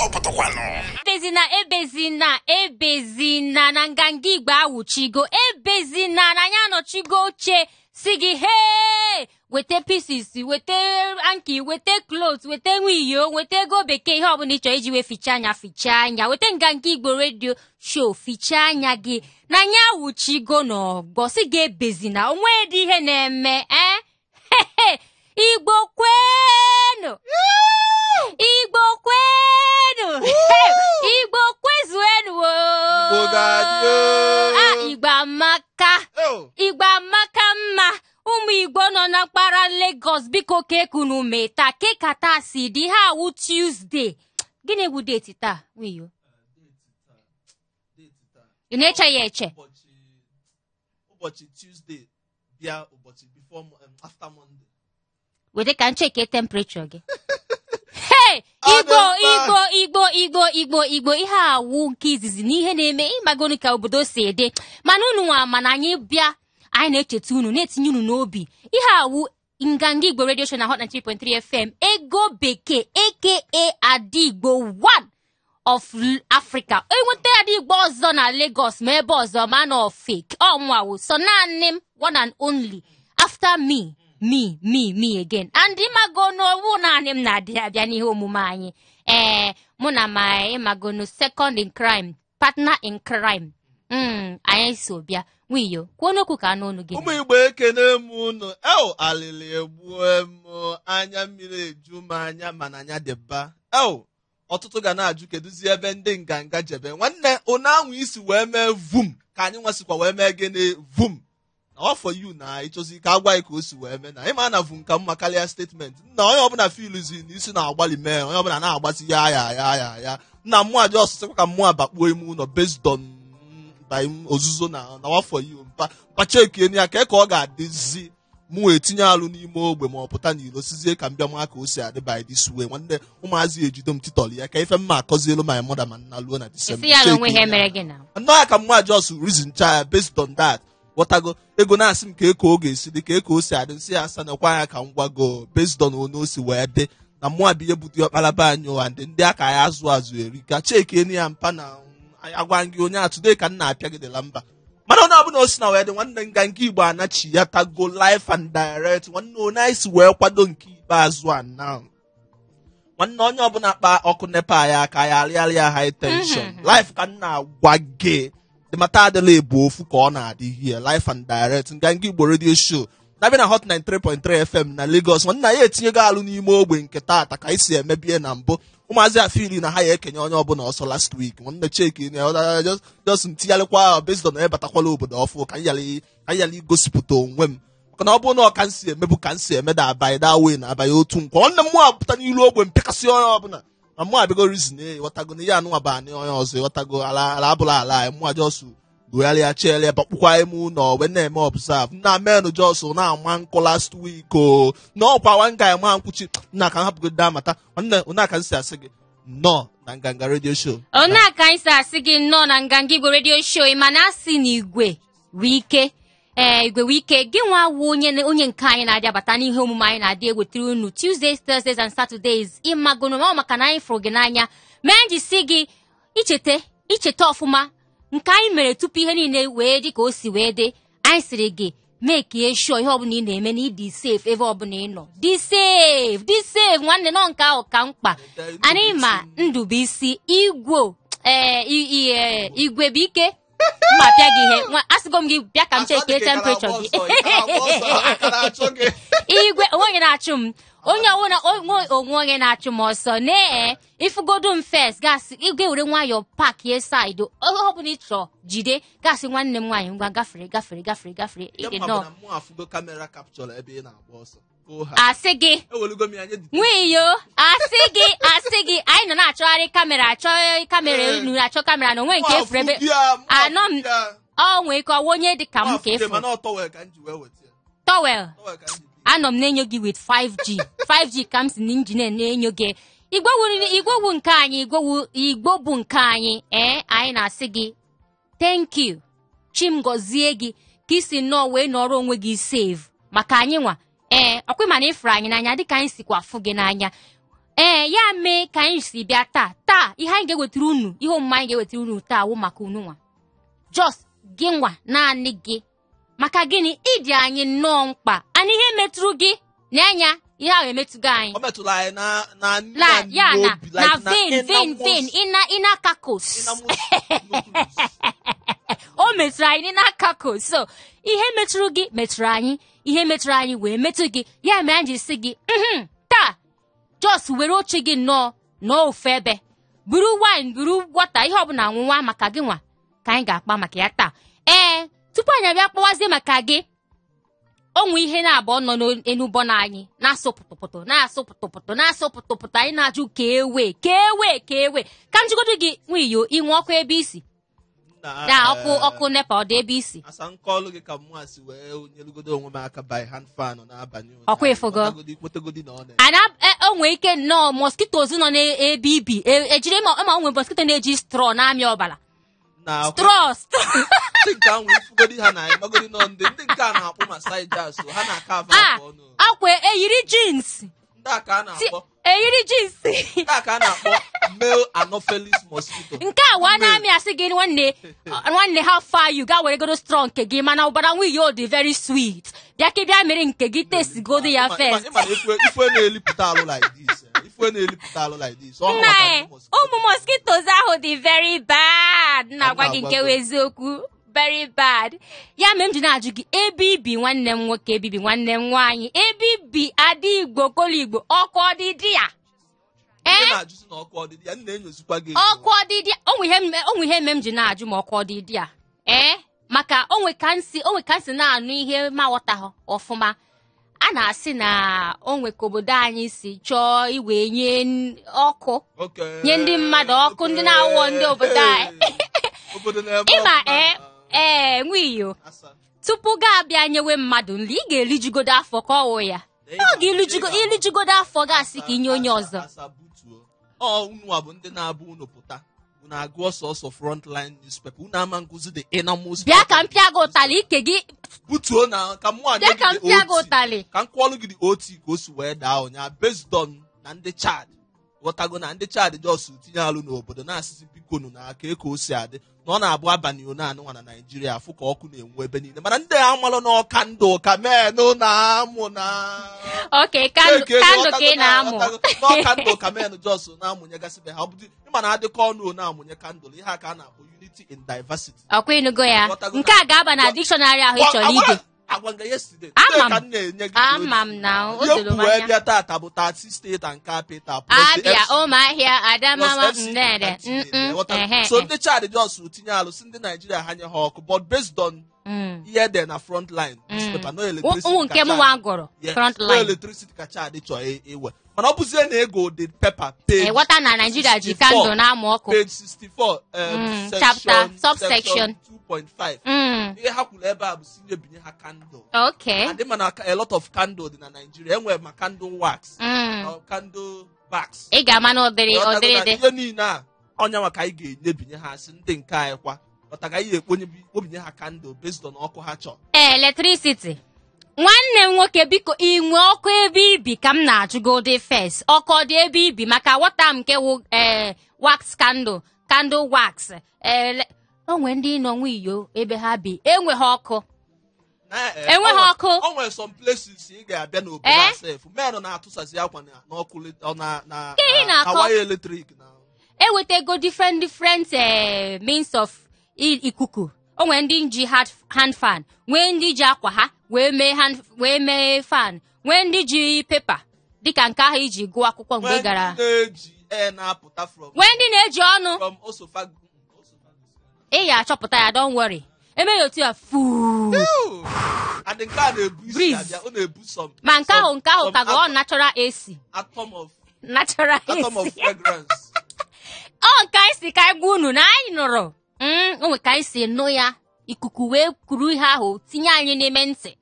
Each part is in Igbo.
Pụtakwanụ. Ebezina, ebezina, ebezina na Nganga Igbo awụchigo. Ebezina na anyị anọchigo oche si gị hee, weta pieces, weta hanky, weta cloth, weta nwiyo, weta ego bekee, ihe ọbụla ị chọrọ iji wee fichaa anya, fichaa anya. Weta Nganga Igbo Radio Show, fichaa anya gị na anyị awụchigo n'ọgbọ si gị ebezina onwe dị ihe na-eme. Ee, Igbo kwenu, Igbo kwenu, Igbo kwezuenu o. Igbo ga-adị o. Ah, Igbo amaka. Oh. Igbo amaka mma. Ụmụ Igbo nọ na mpaghara Lagos, biko kekunu mee taa keka taa si dị ha awụ Tuesday. Gịnị bụ date taa, Wiyo? Ị na-eche ya eche? Ụbọchị Tuesday bịa ụbọchị before after Monday. Weta ka ncheke temperature gị. Hey, Ọ dị Igbo, mma. Igbo, Igbo, Igbo, Igbo, Igbo, ihe awụ nke izizi na ihe na-eme ịmagonu ka obodo si dị, mana unu nwa mana anyị bịa, anyị na-echeta unu, na-etinye unu n'obi. Ihe awụ Nganga Igbo Radio Show na Hot 93.3 FM, ego bekee aka Adigbo 1 of Africa. Enweta Adigbo ọzọ na Lagos ma ebe ọzọ ma na fake. Ọ nwawo so naanị m, one and only, after me, me, me, me again. And ịmago n'owu naanị m na-adị abịa n'ihe omume anyị. Ee, mụ na my ịmagono second in crime, partner in crime, anyị so bịa. Nwiyo, kwuo n'okwu ka anụ ọnụ gị. Ụmụ Igbo, ekene m unu. Eo, alịlị egbue m, anya mmiri eju m anya, mana anya dịba. Eo, ọtụtụ ga na-ajụ kedụzi ebe ndị nganga jebe. Nwanne, ụnụ anwụ isi wee mee vum ka anyị nwasikwa wee mee gịnị vum na ọ for you na ịchọzi ka agwa gị ka o si wee mee na ịma na vum ka mma karịa statement na onye ọbụla feelzi na isi na-agbalị mee onye ọbụla na-agbazi ya ya ya ya ya nna mmụọ aja ọsịsịkwa ka mmụọ abakpuo ime ụlọ based on by ozuzo na what for you mpa mpa chekie ya ka ọ ga-adịzi mụ etinye alụ n'ime ogbe ma ọ pụta n'ilo sizie ka m bịa maa ka o si adị by this way. Nwanne, ụmụazị ejido m titọl ya ka ife mma akọzielu my mother ma nna luo na December. Isi ya na onwe Chekie ihe mere gị na nnọọ ya ka mma just reason cha ya based on that. Ghọtago ego na-asị m ka eko ọ ga-esi dị ka eko o si adị nsị ya asa nakwa ya ka m gwago based on ono o si wee dị na mụa bụ ihe bụ ọkpara be anyị ụwa ndị aka ya azụ azụ erika cheki ya mpa na agwa gị onye a today ka m na-apịa gị dịla mba mana onye ọbụla o si na wee dị. Nwanne, Nganga Igbo anachi ya tago live and direct. Nwanne, onye anyị si wee kwado nke ikpeazụ a now, nwanne, onye ọbụla kpa ọkụ NEPA ya aka ya arịarị ya high tension life ka m na-agwa gị. The matter adịla ebu ofu ka ọ na-adị here live and direct. Nganga Igbo Radio Show na-abịa na Hot 93.3 FM na Lagos. Nwanne, ya etinyego alụ n'ime ogbe nke taata ka anyị si emebie na mbụ. Ụmụazị afili na ha ya ekenye onye ọbụla ọsọ last week. Nwanne, cheki na just ntinyalekwa based on ebatakwala obodo ọfụ ka anyị yala igosipụta onwe m maka na ọ bụrụ na ọ ka m si emebu ka m si eme da abalị da wee na abalị otu nkwa. Nwanne m, mụ apụta n'ilu ogbe m pịakasị onye ọbụla ma mụ abịago reason e ịghọtago na ihe anụnwa bụ anị onye ọzọ ịghọtago ala ala abụla ala anyị. Mụ just gụgharịa chiele bakpụkwa ime ụlọ wee na-eme observe nna menụ just na-ama nkụ last week o na ọkwa nwa nga ma nkwuchi nna ka m hapụgodo amata. Nwanne, onye aka m si asị gị nnọọ na Nganga Radio Show. Onye aka anyị si asị gị nnọọ na Nganga Igbo Radio Show. Ị ma na asị na igwe wike ee igwe wike gị nwa wụ onye nke anyị na-adị abata n'ihe omume anyị na-adị ewetara unu Tuesdays, Thursdays and Saturdays. Ịmagono ma ọ maka na anyị fụrụ gị n'anya mee anyị ji si gị icheta icheta ọfụma nke anyị mere tupu ihe niile wee dị ka o si wee dị. Anyị sịrị gị mee ka e sure ihe ọbụla ị na-eme na ịdị safe ebe ọbụla ị nọ, dị safe, dị safe. Nwanne, nọ nke ahụ ka mkpa. Anyị ma ndụ bụ isi igwe ee igwe bụ ike mma pịa gị ihe. Nwa asịgo m gị bịa ka m cheke temperature gị. Igwe onwe onye na-achụ m, onye ọbụla onwe onye na-achụ m ọsọ nee ifugodu m first gasị ị ga-ewere nwayọọ park ye side ihe ọbụla ị chọrọ jide gasị. Nwanne m nwaanyị, ngwa, gafere, gafere, gafere, gafere. Ihe mma bụ na mụ afụgo camera capture ebe ị na-agba ọsọ. Go ha. Asị gị Ewelugo m ya nye nwiyo, asị gị, asị gị anyị nọ na-achọgharị camera, achọ camera unu achọ camera na onwe nke efuru ebe anọ m. Ọ nwee ike ọwa onye dị ka m ka efu. Mana ọ towel ka m ji wee weta ya. Towel. Towel ka m ji. Anọ m na-enyo gị with 5G, 5G ka m si na injin na-enyo gị. Igbo wu nke anyị, Igbo bụ nke anyị. Ee, anyị na-asị gị thank you, chim gọzie gị ka isi nnọọ wee nọrọ onwe gị save maka anyị nwa. Ee, ọkwa mana ịfụrụ anyị n'anya dịka anyị sikwa afụ gị n'anya. Ee, ya mee ka anyị si bịa taa. Taa, ihe anyị ga-ewetara unu, ihe omume anyị ga-ewetara unu taa wụ maka unu nwa, just gị nwa, naanị gị. Maka gịnị? Ịdị anyị nnọọ mkpa. Anyị ihe metụrụ gị n'anya, ihe ahụ emetụgo anyị. Ọ metụrụ anyị na na La ya na n'obi, na like na vein, vein, vein, inner carcass. Innermost nucleus. O metụrụ anyị n'inner carcass. So ihe metụrụ gị metụrụ anyị, ihe metụrụ anyị wee metụ gị. Ya mere anyị ji sị gị, taa just were oche gị nnọọ nọọ ofu ebe, buru wine, buru water, ihe ọbụla nwụnwa, maka gị nwa ka anyị ga-akpa maka ya taa. Ee, tupu anyị abịa kpọwazie maka gị, onwe ihe na-abụọ nọ n'enu bọna anyị na-asụ pụtụpụtụ, na-asụ pụtụpụtụ, na-asụ pụtụpụtụ. Anyị na-ajụ ka ewe, ka ewe, ka ewe. Ka m jụgodu gị, nwiyo, inwe ọkụ ebe isi? Na, Na ọkụ, ọkụ NEPA, ọ dị ebe isi? Asa nkọlụ gị ka mụ si wee nyelugodo onwe m aka by hand fan n'abalị ụnyaahụ. Ọkwa ịfụgo? Nwetagodi na ọ na Ana o nwee ike nnọọ mosquitoes nọ n'ebe ibi ejiri ma onwe mosquito na-eji straw na-amị ọbara. Na Straw, straw. Ndị nke ahụ ifugodi ha na magodi nọ ndị nke a na-akpọ Masai Jazz, ha na-aka ava Ah, afọ ọnụ. Akwa eyiri jeans. Ndị a ka a na-akpọ Eyiri jeans. Ndị a ka a na-akpọ male anopheles mosquito. Nke a wa na-amị asị gị, nwanne, nwanne, how far you ga were godo straw nke gị, mana ụbara nwunye dị very sweet, bịa ka ị bịa mere nke gị, taste godo ya first. Ịma na ife na-elipụta alụ like this, ife na-elipụta alụ like this, ọ Nna maka e, ndị mosquito. Ụmụ mosquitoes ahụ dị very bad, na-agwa gị nke na-agwa wụ gị. Eziokwu, very bad. Ya mere m ji na-ajụ gị, ebe ibi, nwanne m nwoke, ebe ibi, nwanne m nwaanyị, ebe ibi, ada Igbo, kolo Igbo, ọkụ ọdịdị ya? Ndị Ee. na-ajụzi na ọkụ ọdịdị ya, m na-enyozikwa gị enyo. Ọkụ ọdịdị, onwe ihe me m ji na-ajụ ma ọkụ ọdịdị ya. Ee, maka onwe ka nsi na-anụ ihe ma aghọtaghị ọfụma. A na-asị na onwe ka obodo anyị si chọọ iwe nye ọkụ nye ndị mmadụ ọkụ, ndị na-awọ ndị obodo anyị. Obodo na-eme Ịma ọfụma ee, ee, nwiyo, asa. Tupu ga-abịa nyewe mmadụ nri, ị ga-erijugodo afọ ka ọ wụ ya. Ọ ga-ilijugo ilijugodo afọ, ga-asị ka inye onye ọzọ. Asa butuo. Ọ unu a bụ ndị na-abụ unu pụta, unu agụọ sọsọ frontline newspaper, unu ama nkụzi the innermost. Bịa ka m pịa gị ụtalị ike gị. Butuo na ka mụ Bịa ka m pịa gị ụtalị. Ka m kwụọlụ gị the OT ka o si wee daa ụnyaahụ, based on na ndị Chad, ghọtago, na ndị Chad just tinye alụ n'obodo na-asịsị biko nụ na aka ka o si adị na ọ na-abụ abalị one anụnwa na Naijiria, afụ ka ọkụ na-enwu ebe niile, mana ndị a amalụ n'ọka ndụ ka menụ na-amụ na Oke, candle ka ị na-amụ. N'ọka ndụ ka menụ just na-amụnyegasị be ha. Ọ bụ ịma na adịkọ ọnụ na-amụnye candle, ihe a ka a na-akpọ unity in diversity. Ọkwa ịnụgo ya? Ghọtago. Nke a ga-aba na dictionary ahụ ị chọrọ ide. Agwa nga yesterday. Ama m. Today ka m na-enye gị. Ama m na o Ihe doro m kwuo anya. Bịa tata bụ 30 state and capital plus the Abịa, FC Ụmụahịa, Adamawa, plus FC Nnede, Ghọtago? ehe. So ndị Chad just tinye alụ si ndị Naijiria ha nye ha ọkụ, but based on ihe dị na frontline newspaper, no electricity Ụmụ ka nke m Chad- nwa gụrụ Yes, front no line. electricity ka Chad chọrọ iwe, mana ọ bụzie na ego the paper page Ghọta na Naijiria ji 64, candle na-amụ ọkụ. Page 64, section, Chapter, subsection. Section 2.5. Ihe ha kwuru ebe a bụ si nye ha candle. Adị mana a lot of candle dị na Nigeria, enwere ma candle wax, candle wax. Ị ga-ama na ọdịrị Ghọtago ọdịrị na dị. Ihe niile a ọnya maka anyị ga-enyebinye ha, asị ndị nke anyị kwa ghọtaga anyị ekponye kpobinye ha candle based on ọkụ ha chọrọ. Electricity, nwanne m nwoke, biko, inwe ọkụ ebe ibi ka m na-ajụgodi first. Ọkụ ọ dị ebe ibi? Maka wọta m nke wụ ee wax candle, candle wax, ee, o nwee ndị nọ nwiyo ebe ha bi enweghị ọkụ. Enweghị ọkụ. O nwere some places ị ga-abịa n'obodo Eh? a sef, men na-atụsazi akwa n'ọkụ ọ na Ka ị na na-akọ? waya eletrik na Ewetego different different means of ikuku. O nwere ndị ji hand fan, nwee ndị ji akwa ha wee mee hand, wee mee fan, nwee ndị ji paper dịka nke ahụ iji gụọ akwụkwọ mgbe Nwee ị gara. Ndị na-eji air na-apụta from Nwee ndị na-eji ọnụ. from osophagus. Ị ya achọpụta ya, don't worry. Emeghị otu ya fuu. Ew! And nke a na-ebu isi Breeze. abịa, ọ na-ebu some Ma nke ahụ, nke ahụ some ka gị ọ natural AC. Atom of Natural atom of AC. fragrance. Ọ nke anyị si ka anyị gwa unu na anyị nụrụ, o nwe ka anyị si nụ ya, ikuku wee kuru ihe ahụ tinye anyị n'ime ntị.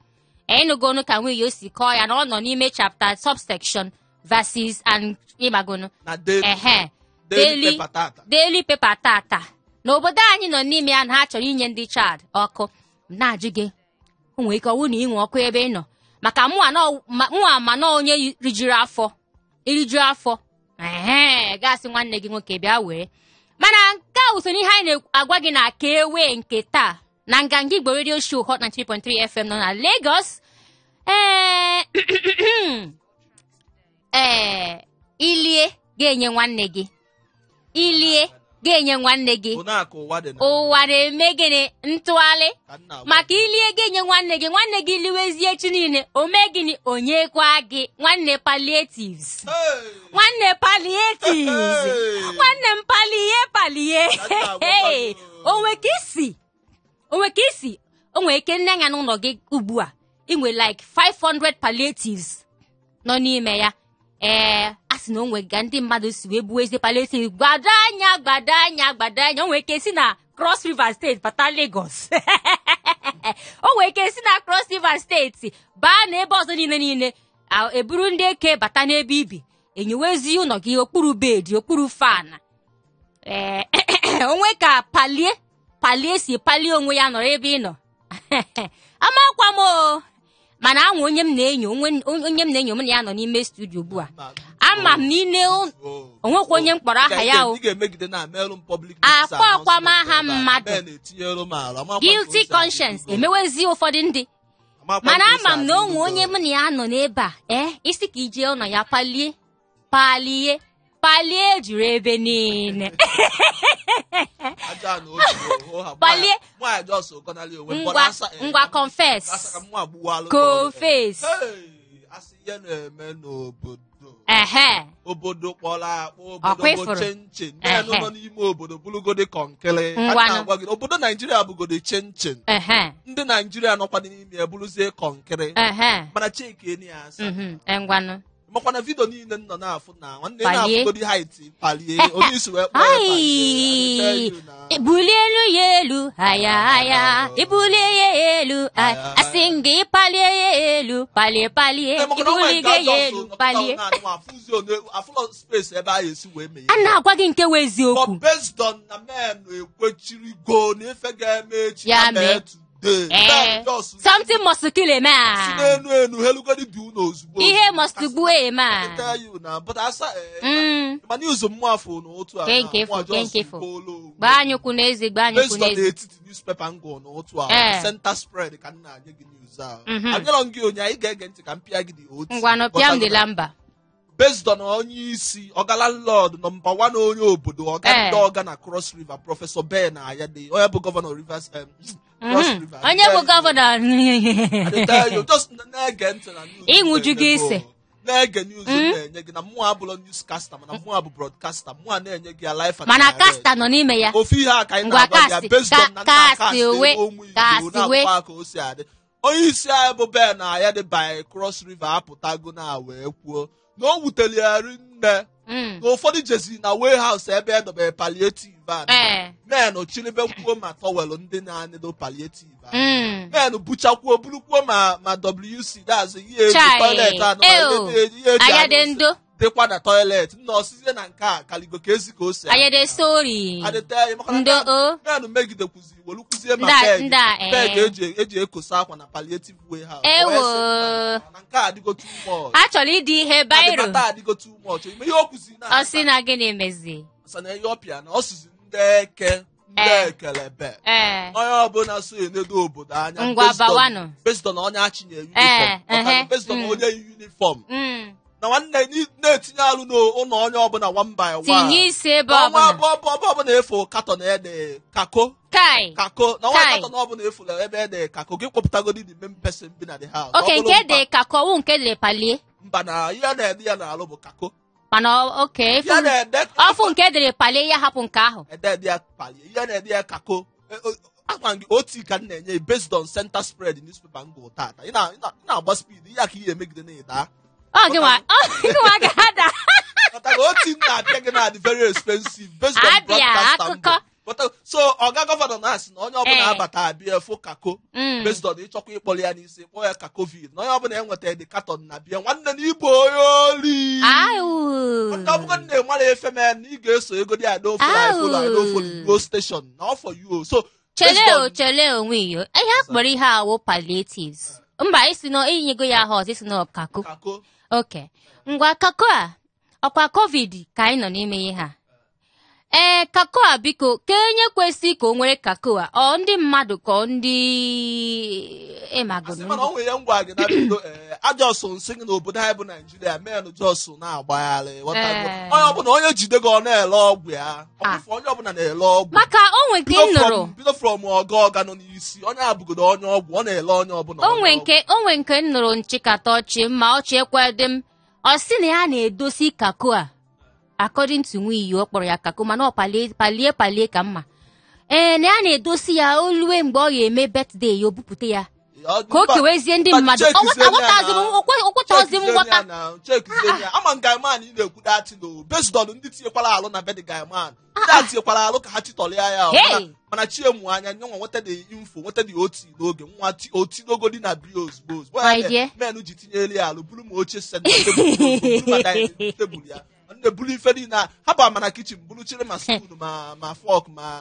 Anyị nụgonu ka nwunye o si kọọ ya na ọ nọ n'ime chapter, subsection, verses and ịgbagonu. Na daily ehe daily daily paper tata. Daily paper tata n'obodo anyị nọ n'ime ya na ha chọrọ inye ndị Chad ọkụ. M na-ajụ gị, o nwere ike ọwụ na inwe ọkụ ebe ị nọ, maka mụnwa ma na onye rijuru afọ, iriju afọ. Ehe, gasị nwanne gị nwoke bịa wee. Mana nke a so n'ihe anyị na-agwa gị na ka ewe nke taa na Nganga Igbo Radio Show Hot 93.3 FM nọ na Lagos. Ee, ee, ilie ga-enye nwanne gị, ilie ga-enye nwanne gị. Ụnakụ ụwa dị na Ụwa na-eme gịnị? Ntụgharị. Ka nna agwa. Maka ilie ga-enye nwanne gị, nwanne gị liwezie echi niile, o mee gịnị? Onyekwa gị nwanne palliatives. Hey! Nwanne palliatives. Hey! Nwanne m palie palie. Ka nna agwakwa gị. Onwe ka isi, onwe ka isi, o nwere ike nne anya n'ụlọ gị ugbu a inwe like 500 palliatives nọ n'ime ya. Ee, a sị na o nwere ka ndị mmadụ si wee buo ezi palliative, gbado anya, gbado anya, gbado anya. O nwere ike si na Cross River State bata Lagos, o nwere ike si na Cross River State baa n'ebe ọzọ niile niile, eburu ndị eke bata n'ebe ibi, enyewezi ụlọ gị okpuru bedi, okpuru fan. Ee, onwe ka palie palie si palie onwe ya nọrọ ebe ị nọ. Amakwa m o, mana anwa onye m na-enyo, onye m na-enyo, m na ya nọ n'ime studio ugbu a. Ama m n'ile onwekwa onye m kpọrọ aha ya o. Ị ga-emegide na merụ m public Akpọ akwa m aha mmadụ. Men etinyere m ala. Amakwa Guilty ka o si conscience adị. Emewezi ụfọdụ ndị. Amakwa Mana ka o si ama m na adị onwe onye mụ na ya nọ n'ebe a, ee, isi ka ije ụlọ ya palie palie palie juru ebe niile. Aja na obi o, ha. Palie. Nwaanyị just gọnarị onwe m, Ngwa, but asa, ngwa, confess. Asa ka mụ agbụwalụ. Confess. Hey, asị ihe na-eme n'obodo. Obodo kpọrọ akpọ, obodo Ọkwa bụ ịfụrụ? chinchin. Ndị nọ n'ime obodo bụrụgodi kọnkịrị. A Ngwanụ. na-agwa gị, obodo Naijiria bụgodi chinchin. Ndị Naijiria nọkwa n'ime ya bụrụzie kọnkịrị. Mana chike ni ya asa. Ngwanụ. Makwa na vidio niile m nọ na-afụ na nwanne Palie. na-afụgodi height palie onye isi wee kpọọ ya palie. I tell Ai, you na- bulie elu ya elu, aya aya, ibulie ya elu, asị m gị palie ya elu, palie palie, Ee, maka na o nwere nke ibulie ya ajọ elu, nso palie. nọkọta na-anụ afụzi afụlọ space ebe a esi wee mee A na-agwa gị nke wụ eziokwu. But based on na men ekwechirigo na ife ga-eme echi Ya ya mee mee. today. Men just Something must kill a si man. n'elu elu helugodi dị unu ozugbo. Ihe must gbuo a I man. tell you na but asa ma news mmụ afọ n'otu a Ke na nke mmụ fụ, ke just nke fụ. gbuola onwe. Gbaa anyụkwu n'eze, gbaa anyụkwu Based on n'eze. etiti newspaper m gụrụ n'otu a, center spread ka m na-nye gị news a. Anyerọ m gị onye anyị ga-ege ntị ka m pịa gị the otu. Ngwanụ, pịa m dịla mba. Based on onye isi ọgala lord number one onye obodo ọga ndị ọga na Cross River, Professor Ben Ayade, onye bụ gọvanọ Rivers, Cross River. Onye bụ gọvanọ? I dey tell you, just na-ege ntị na news. Ịṅụju gị ise. Na-ege news na-enye gị na mụ abụlọ newscaster, mana mụ abụ broadcaster, mụ a na-enye gị ya live and Mana direct. kasta nọ n'ime ya. Ofu ihe a ka anyị Ngwa, na-agwa gị ya, kasti, based on na nna kasti kasti owe, onwe Igbo kasti we. na-akwụkwọ ka o si adị. Onye isi anyị bụ Ben Ayade by Cross River apụtago na wee kwuo na o wutere ya rinne na ụfọdụ jezi na warehouse ebe edobere palliative a, men chiribe kwuo ma towel ndị na-anịdo palliative a, men buchakwuo burukwuo ma WC, that's ihe eji Chai. toilet anụ Ew. ihe eji Ayade anyụ nsị ndo. dịkwa na toilet nna ọsịzie na nke a kaligo ka ezi ka o si adị. Ayade sorry. Adịte maka na Ndo o. men megidekwuzi welukwuzie ma Nda peg nda peg eji ekosa akwa na palliative warehouse. Ewo. O wee sị na nke a adịgo too much. A chọrọ ịdị ihe bairo. Adịbata adịgo too much. Ime ihe o kwuzi na Ọ sị na gịnị mezi? Asa na ihe ọpịa na ọ sizi ndị eke ndị ekelebe onye ọbụla so enedo obodo anya Ngwa, bawanụ. based on onye achịnye uniform. Ọkara based on onye yi uniform na nwanne na-etinye alụ n'ụlọ onye ọbụla one by one. Tinye isi ebe Ọnwa ọbụla. abụọ abụọ ọbụla efu katọn ede kako. Kai. Kako na nwa Kai. katọn ọbụla efula ebe ede kako gị kpọpụtagodi the main person bi na the house. Oke Ọ bụrụ nke mba- dị kako wụ nke dịrị palie. Mba, na ihe na-ede ya na-alụ bụ kako. Mana oke Ihe na-ede ọfụ nke dịrị palie ya hapụ nke ahụ. Ede ede ya palie, ihe na-ede ya kako. Akwa gị oti ka m na-enye based on center spread newspaper m gụrụ tata. Ị na-agba speed ihe a ka ihe emegide na ịda. Ọ gị nwa, ọ gị nwa ga-ada. Maka na oti m na-abịa gị na-adị very expensive based on Abịa, broadcaster mbụ. akụkọ. So ọga gọvanọ na-asị na onye ọbụla abata abịa fụ kako based on ịchọkwa ịkpọrọ ya n'isi kpọọ ya ka covid na onye ọbụla enweta dị katọn na bịa nwanne na ịbụ onye ori. Au. Nwanne ọ bụgo na ịmara efe mee na ị ga-eso ego dị ada ofu na Au. ofu go station na ọ for you o. So Chele based o, chele onwe iyo. Ihe a kpọrọ ihe a wụ palliatives. Mba, isi na inyego ya aha ọzọ, isi na kako. Kako. Okay. Ngwa kako a, Ọkwa COVID ka anyị nọ n'ime ihe a. Ee, kako a, biko, ka onye kwesị ka o nwere kako a, ọ ndị mmadụ ka ọ ndị ịmagụ? Asị mana o nwere ihe ngwa gị na bido, ee, ajọsụ nsị gị n'obodo anyị bụ Naijiria, menụ jọsụ na-agbagharị, ghọtago? Ee. Onye ọbụla onye jide gị, ọ na-ele ọgwụ ya. Ọkụfụ onye ọbụla na-ele ọgwụ. Maka o nwe nke bido m nụrụ from ọga ọga nọ n'isi, onye abụgodo onye ọgwụ, ọ na-ele onye ọbụla o onye nwe ọgwụ. Nke o nwe nke m nụrụ, nchịkata ọchị ma ọchị ekwedị m. Ọ sị na ya na-edosi kako a, according to nwiyi, ọ kpọrọ ya kako, mana ọ palie palie palie ka mma. Ee, na ya na-edosi ya, olue mgbe ọ ga-eme birthday ya, o bupụta ya ka o kewezie ndị mmadụ. Aghọtazi m, okwetazi m nghọta. Chekizie ya, ama guy man ị na-ekwu that no based on ndị tinyekwara alụ na bed guy man, ndị a tinyekwara alụ ka ha chitọrịa ya o. Hey! Mana chiemu anya nyenwa nweta the info, nweta the oti n'oge nwa otinogodi na brio ozugbo ozugbo. My dear. Men ji tinyere ya alụ, buru ma oche center tebụl, buru ma dining tebụl ya, ndị buru ife niile a haba, mana kitchen buru chere, ma spoon, ma fork, ma mma.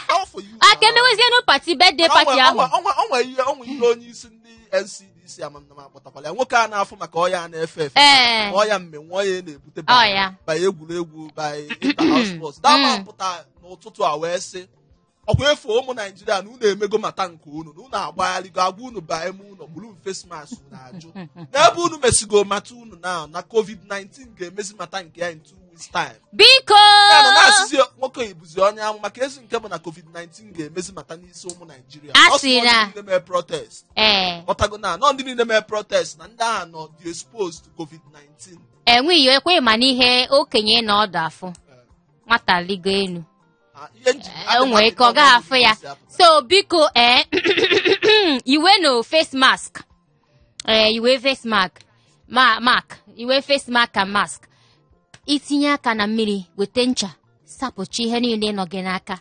All for you A ka now. emewezienụ party, birthday party ahụ. Onwe ihe onye isi ndị NCDC amamnama akpọtakwala ya, nwoke a na-afụ maka ọya na-efe efe, ọya mmenwu, ọya na-ebute Ọya. by egwuregwu, by inter-house sports. That man pụta n'ụtụtụ a wee sị, ọkwa efu ụmụ Naijiria na unu emego mata nke unu, na unu agbagharịgo, agwa unu baa eme ụlọ buru face mask, unu ajụ. N'ebe unu mesigo mata unu na COVID-19 ga-emezi mata nke ya in 2 weeks time. Biko. Ya nọ na-asịzi nwoke ibuzi onye amụ maka ezi nke bụ na COVID-19 ga-emezi mata n'isi ụmụ Naijiria. A Ọ sị sị na na- ndị niile mee protest, ọtago na nọ ndị niile mee protest na ndị ahụ nọ dị exposed to COVID-19. Enweghị ekwe, ma n'ihe okenye na ọdụ afụ nwata ligo elu. Ah, ihe nji O nwere ike ọ gaghị afụ ya. So biko, ee, iwe no face mask, ee, iwe face mask, ma mark iwe face mask ka mask, itinye aka na mmiri, weta ncha, sapụcha ihe niile nọ gị n'aka.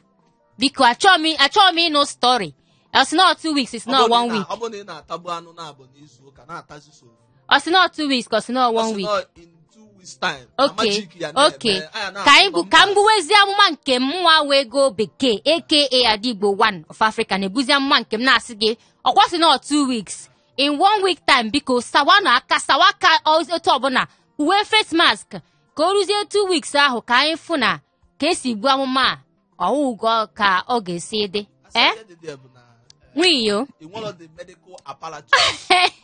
Biko, achọghị m ịnụ story. Ọ sị not 2 weeks, it's not one week. Ọ bụrụ na ị na-atagbu anụ na-abụ n'izu ụka, na-atazi so Ọ sị not 2 weeks ka ọ sị not one week? In 2 weeks time na Okay, magic ya na-eme, anya na-afụ ka anyị bụ ka m numbers. gbuwezie amụma nke m nwa wee go bekee, aka Adigbo one of Africa, na-ebuzi amụma nke m na-asị gị, ọkwa sị nọ 2 weeks, in one week time, biko, sawa na aka, sawa aka otu ọbụla, uwe face mask, ka o ruzie 2 weeks ahụ ka anyị fụ na ka esi gbuo amụma a, ọwụgo ka ọ ga-esi dị. Asị Eh? ihe dị there bụ na Nwiyo. ị nwere the medical apparatus.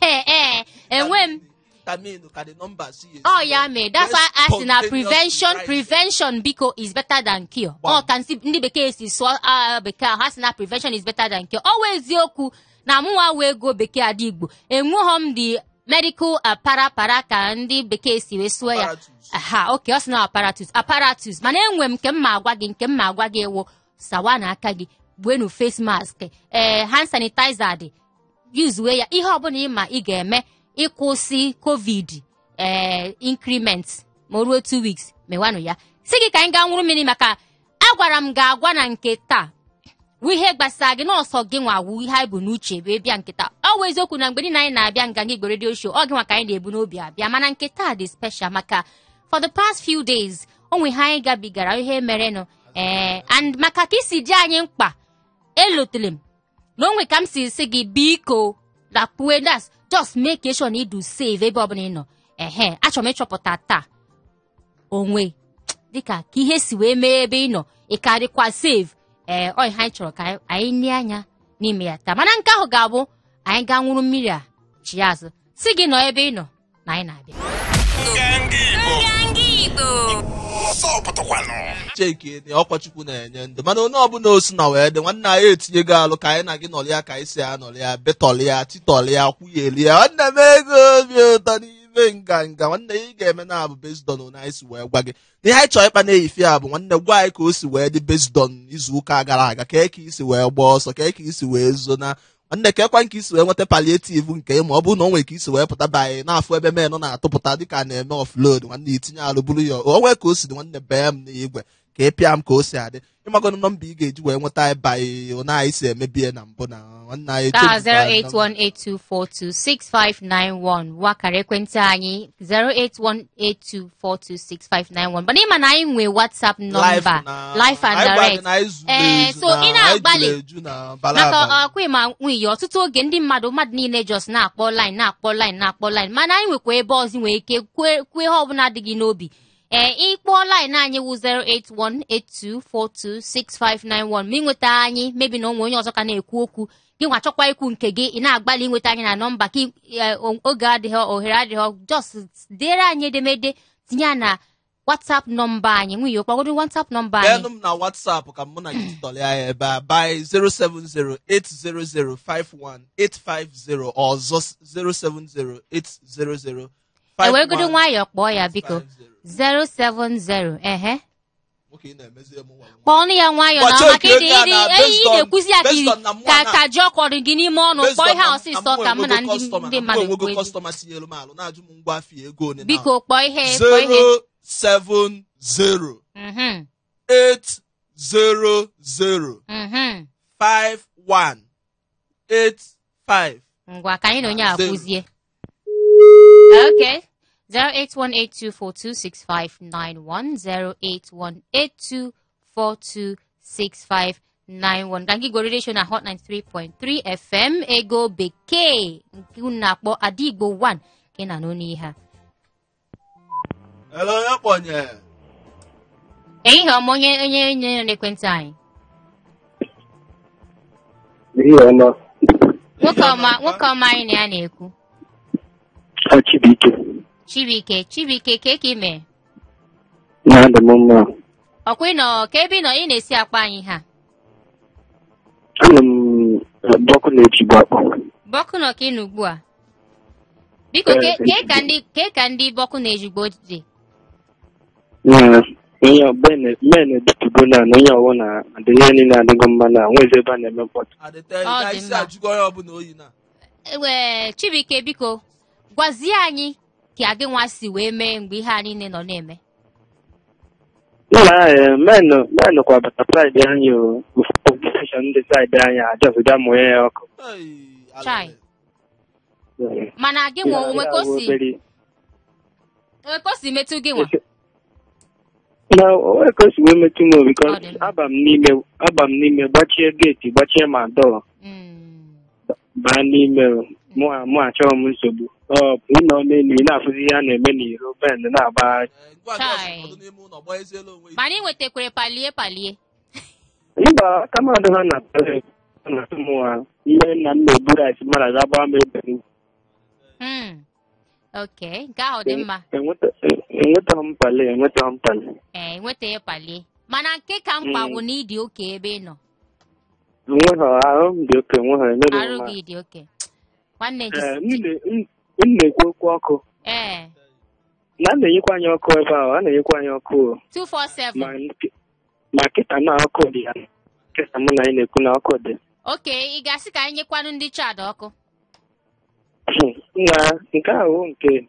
Ee, enwe m. Determine ka the numbers si esi Ọ ya mee, that's why a sị na spontaneous prevention rising. Prevention, biko, is better than cure. Gbam. Ọ ka nsị ndị bekee si sụọ bekee ahụ, ha sị na prevention is better than cure. Ọ wụ eziokwu na mụnwa wee go bekee adị Igbo, enweghọ m the medical para para ka ndị bekee si wee sụọ ya. Apparatus. Aha, oke, ọ sị na apparatus, mana enwe m nke m ma agwa gị, nke m ma agwa gị ewu sawa na aka gị, gbuenu face mask, ee, hand sanitizer dị, yuzuwe ya, ihe ọbụla ị ma ị ga-eme ịkwụsị COVID ee increment ma o ruo 2 weeks, mewanụ ya. Si gị ka anyị gaa nwụrụ mmiri, maka agwara m ga-agwa na nke taa wụ ihe gbasara gị n'ọsọ gị nwa, wụ ihe anyị bụ n'uche wee bịa nke taa. Ọ wụ eziokwu na mgbe niile anyị na-abịa Nganga Igbo Radio Show, ọ gị nwa ka anyị na-ebu n'obi abịa, mana nke taa dị special maka for the past few days o nwe ihe anyị gabigara, ihe merenụ, ee, and maka ka isi dị anyị mkpa, elotere m na onwe ka m si sị gị, biko, lakpue, that's just make sure na ịdụ safe ebe ọbụla ị nọ. Ehe, achọrọ m ịchọpụta taa onwe dịka ka ihe si wee mee ebe ị nọ, ị ka dịkwa safe. Ee, ọ ihe anyị chọrọ ka anyị lee anya n'ime ya taa, mana nke ahụ ga-abụ anyị gaa nwụrụ mmiri a chi azụ. Si gị nọ ebe ị nọ na anyị na-abịa. Nganga Igbo. Nganga Igbo. Ọsọ pụtakwanụ. Cheki na ọkwa Chukwu na-enye ndụ, mana onye ọbụla osi na wee dị, nwanne anyị etinyego alụ ka anyị na gị nọrịa, ka anyị si anọrịa, betọlịa, titọlịa, kwuyelia. Nwanne m, ego obi ụtọ n'ime nganga, nwanne, ị ga-eme na abụ based on anyị si wee gwa gị na ihe anyị chọrọ ịkpa na-eyife ya bụ, nwanne, gwa anyị ka o si wee dị based on izu ụka gara aga, ka ka isi wee gbaa ọsọ, ka ka isi wee zo na nwanne, ka ekwa nke isi wee nweta palliative nke ma ọ bụrụ na o nwere ka isi wee pụta banye na-afụ ebe men na-atụpụta dịka a na-eme offload. Nwanne, itinye alụ bụrụ ya o nwee ka o si dị. Nwanne, bee m n'igwe ka ị pịa m ka o si adị. Ịmagonụ nọmba ị ga-eji wee nweta anyị banye ụna anyị si emebie na mbụ na nwanne anyị Taa echefukwa nọmba. 08182426591 wakara ekwentị anyị, 08182426591. Mana ịma na anyị nwee WhatsApp nọmba, live and anyị gwa gị direct. na anyị zuru Ee, ezu so na ị anyị na-agbalị juru eju na bara maka abalị. ọkwa ịma nwunye, ọtụtụ oge ndị mmadụ niile just na-akpọ line, na-akpọ line, na-akpọ line, mana anyị nwekwa ebe ọzọ nwere ike kwue ihe ọbụla dị gị n'obi. Ee, ịkpọọ line anyị wụ 08182426591 ma ịnweta anyị mebi na onwe onye ọzọ ka na-ekwu okwu gị nwa chọkwa ikwu nke gị, ị na-agbalị ịnweta anyị na nọmba ka oge adịghị, ohere adịghị, just dere anyị edemede tinye ya na WhatsApp nọmba anyị. Nwunye, kpọgodo WhatsApp nọmba anyị. Bịanụ m na WhatsApp ka mụ na gị tọrọ ya ebe a by 07080051850, ọzọ 07080051850. Ewegodo nwayọọ kpọọ ya biko. 070, ehe. Nwoke, ị na-emezi emu nwa nwa. Kpọọ ya nwayọọ na Gbacha maka oke ịdị ego a ịdị na eyi based ị on- na-ekwuzi ya ka based on na mụ ka na- ka ji ọkọdụ gị n'ime ọnụ. Based Kpọọ on ihe a na- ọsịsọ na mụ ka mụ na enwego ndị customer, ndị na mụ mmadụ enwego kwuo. customer tinyelu m alụ na-ajụ m ngwa afịa ego one na Biko, kpọọ ihe, kpọọ ihe. 070 800 5185. Ngwa, ka anyị na onye a Zero. kwuzie. Okay, 08182426591, 08182426591. Ka gị goro na Hot 93.3 FM, ego bekee nke unu na-akpọ Adigbo 1 ka ị na-anụ n'ihe a. Hello, onye kpọnye? Ehihie ọma, onye nọ n'ekwentị anyị. Ihe ọma. Nwoke ọma, nwoke ọma, anyị na ya na-ekwu. Chibuike. Chibuike, Chibuike, ka ị mee? Na-adị m mma. Ọkwa ị nọ ka ebe ị nọ ị na-esi akpa anyị ha? Anọ m bọkụ na-ejigbo akpọ. Bọkụ nọ ka ị nọ ugbu a? Biko, Ee. ke ka ndị bọkụ na-ejigbo dị? Na onye men edetugo na na onye ọwụ na adị ihe niile adịgo mma na nwezi ebe a na-eme mkpọtụ. Adịte Ọ na dị isi mma. ajụgo onye ọbụla oyi na. Ee, Chibuike, biko gwazie anyị ka gị nwa si wee mee mgbe ihe a niile nọ na-eme. Nna, men kwa bata side anyị o, ofu station ndị side anyị ajọsụga mụnye ya ọkụ. Ei, Chai. alele. Mana gị nwa, onwe ka o si Ya, obere- onwe ka o si metụ gị nwa? Na onwe ka o si wee metụ m obi Ọ dị mma. aba m n'ime gbachie gate, gbachie ma door, baa n'ime o. Mụ achọghị m nsogbu. Ọ bụ ịnọ n'elu, ị na-afụzi ihe a na-eme n'iro, ben na-agba. Ee, ngwa gị Chai. ọsọ nọdụ n'ime ụlọ gbanyeziela onwe gị. Mana ị nwetakwere palie palie? Mba, aka m adịghị na na-atụ m ha ihe nna m na-ebu rice mara ga gbaa m ebe n'ugwu. Ok, nke ahụ dị mma. Enwetaghị m pale, enwetaghị m pale. Ee, nweta ya palie, mana nke ka mkpa bụ na ịdị oke ebe ị nọ. Enweghị, ahụ m dị oke, enweghị emeghị Arụ m. gị dị oke, nwanne. Ee, Jisi m na-ekwu okwu ọkụ. Na a na-enyekwa anyị ọkụ ebe ahụ, a na-enyekwa anyị ọkụ o. 247. Ma kịta na ọkụ dị ya, kịta mụ na anyị na-ekwu na ọkụ dị. Oke, ị ga-asị ka anyị nyekwanụ ndị Chad ọkụ? Na nke ahụ nke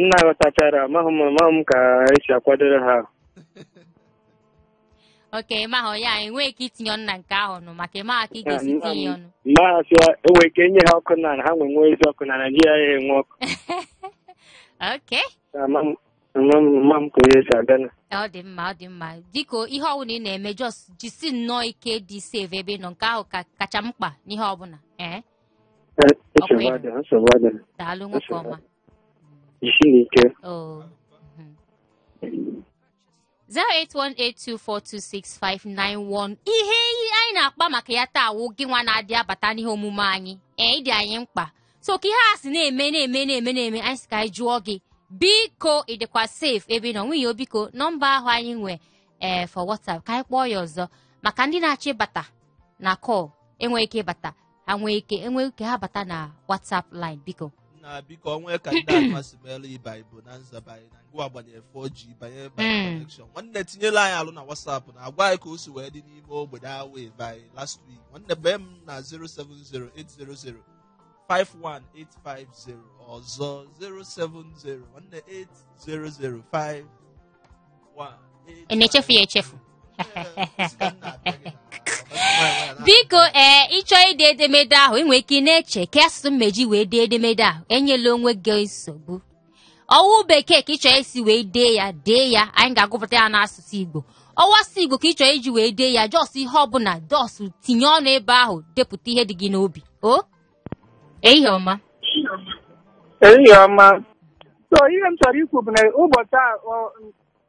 nna ghọtachara, amaghị m ka esi akwadoro ha. Oke, ma hụ ya, anyị nwee ike itinye ọnụ na nke ahụ nụ, maka ịma ka ị ga-esi tinye ọnụ. Mmasị enwere ike enye ha ọkụ na ha nwe nwee ezi ọkụ na Naijiria ya enwe ọkụ. Oke. Ama m ama m ka onye si aga na. Ọ dị mma, ọ dị mma. Dịka ihe ọbụla ị na-eme, just jisi nnọọ ike dị safe ebe ị nọ, nke ahụ ka kacha mkpa n'ihe ọbụla, ee. Nsogbu adịghị, nsogbu adịghị. Daalụ, nwoke ọma. Jisi n'ike. Oh. 08182426591. Ihe anyị na-akpa maka ya taa wụ gị nwa na-adị abata n'ihe omume anyị. Ee, ịdị anyị mkpa, so ka ihe a si na-eme na-eme na-eme na-eme, anyị sị ka anyị jụọ gị, biko, ị dịkwa safe ebe ị nọ? Nwunye, biko, nọmba ahụ anyị nwe ee for WhatsApp, ka anyị kpọọ ya ọzọ maka ndị na-achọ ịbata na call enweghị ike ịbata, ha nwee ike enwe ike ha bata na WhatsApp line, biko. Na biko, onwe ka ndị amasị meela ịba ibo na nzabanye na ngwa gbanyere 4G banye by connection. Nwanne, tinyela anyị alụ na WhatsApp na agwa anyị ka o si wee dị n'ime ogbede ahụ by last week. Nwanne, bee m na 07080051850, ọzọ 070, nwanne, 8005 Ị na-echefu ya echefu? Biko, ee, ịchọọ ide edemede ahụ, ị nwere ike ị na-eche ka asụsụ mmeji wee dee edemede ahụ. Enyela onwe gị nsogbu. Ọwụ bekee ka ị chọrọ isi wee dee ya, dee ya, anyị ga-agụpụta ya n'asụsụ Igbo. Ọwụ asụsụ Igbo ka ị chọrọ iji wee dee ya, just ihe ọbụla, just tinye ọnụ ebe ahụ, depụta ihe dị gị n'obi. O ehihie ọma. Ehihie ọma. So ihe m chọrọ ikwu bụ na ụbọchị a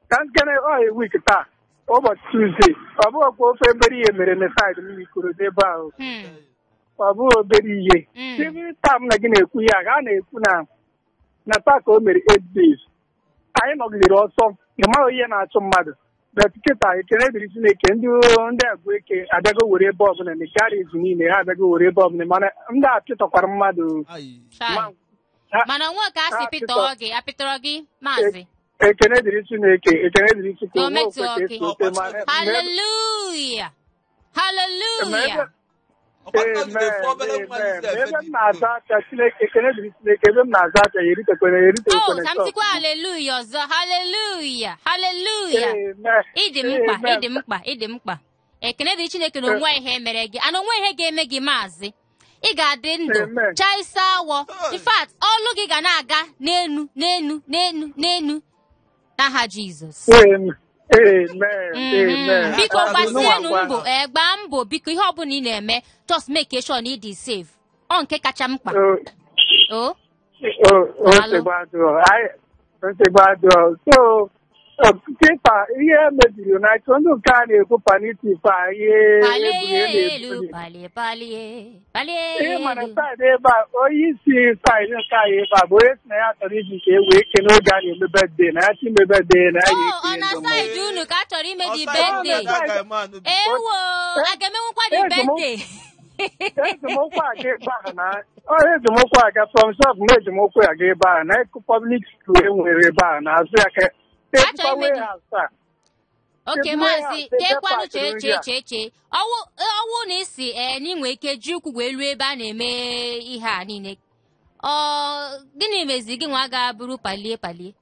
ka nkene ọ week taa, ụbọchị Tuesday, ọ bụghịkwa ofe obere ihe mere na side m Ikorodu ebe ahụ. Ọ bụghị obere ihe. Ebe taa m na gị na-ekwu ya, a na-ekwu na taa ka o mere 8 days. Anyị nọgidere ọsọ, ị maghị ihe na-achụ mmadụ. But kịta, ekene dịrị Chineke, ndị agụ eke abịago were ebe ọbụla na garage niile ha abịago were ebe ọbụla, mana ndị a pịtọkwara mmadụ. Ayi. Chai. Mana nwa ka a si Ha pịtọọ gị, apịtọrọ gị, maazị? Ekene dịrị Chineke, ekene dịrị Chukwu. O Onwe metụ okwe ka gị. esi ote, mana Hallelujah, hallelujah. Ọkwa nnọgide fụ obere nwa Amen. isi efe Ebe m dị na-azụ afịa, Chineke, ekene dịrị Chineke, ebe m na-azụ afịa ya eritekwere Oh, eritekwere. ka m sikwa hallelujah ọzọ. Hallelujah, hallelujah. Amen. Ịdị mkpa. Amen. Ịdị mkpa, ịdị mkpa. Ekene dị Chineke na onwe ihe mere gị ana onwe ihe ga-eme gị, maazị. Ị ga-adị ndụ. Amen. Chaisa awọ. In fact, ọlụ gị ga na-aga n'enu n'enu n'enu n'enu n'aha Jizọs. Amen. Amen. Amen. Biko, gbasienụ Ngwa. mbọ, ee, gbaa mbọ biko. Ihe ọbụla ị na-eme, just make sure na ị dị safe, ọ nke kacha mkpa. Oh, o oh, Daalụ. nsogbu adịrọ. Nsogbu adịrọ. So, kịta ihe mebiri United, ndị nke a na-ekwu palliative a, ihe Palie eburu elu. na-ebuli. Palie, palie, palie Ihe mana elu. Side ebe a, onye isi side nke anyị ebe a bụ onye si na ya chọrọ iji nke e wee kee n'oge a na-eme birthday, na ya chi ime birthday na ya Oh, ọ ga-etinye na ndị mmadụ. side unu ka a chọrọ ime the Ọsọ birthday? that guy man bi. Ewo, a ga-emenwukwa the birthday? Ejimụkwụ aga ebe ahụ na ọ ejimụkwụ aga from shop m, ejimụkwụ aga ebe ahụ na ịkụ public school e nwere ebe ahụ na azụ ya ka Achọrọ ejikwa ime warehouse a. Oke. Ebe Maazị, warehouse ebe kekwanụ pakịrị chee nri chee a. Chee chee, ọwụ na isi ee na inwe ike ji ụkwụ wee ruo ebe a na-eme ihe a niile, ọ gịnị mezi gị nwa ga-abụrụ palie palie?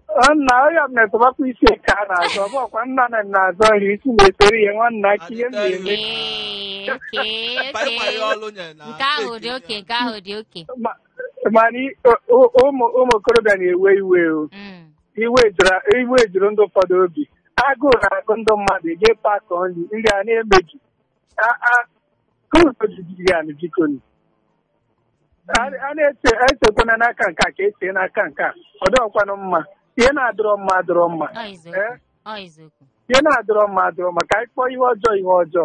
Ọ nna onye ọbụla esobakwa isi ka a na-azọ, ọ bụkwa nna na na-azọ nri isi na-esoro ihe nwanna ka ihe m na-eme. Ee, oke. Kpa ịkpa ya Oke. ọlụ nye na Nke ahụ dị oke, nke ahụ dị oke. Mana ụmụ okorobịa na-ewe iwe o. Iwe juru ndị ụfọdụ obi, agụụ na-agụ ndị mmadụ eje pakọ nri, nri a na-emebi. Jijiji ya na biko nu. A na-eche echekwana n'aka nke a ka eche n'aka nke a, ọ dịghịkwanụ mma. Ihe na-adịrọ mma adịrọ mma. Ọ eziokwu. Eh? Ọ eziokwu. Ihe na-adịrọ mma adịrọ mma, ka anyị kpọọ ihe ọjọọ ihe ọjọọ.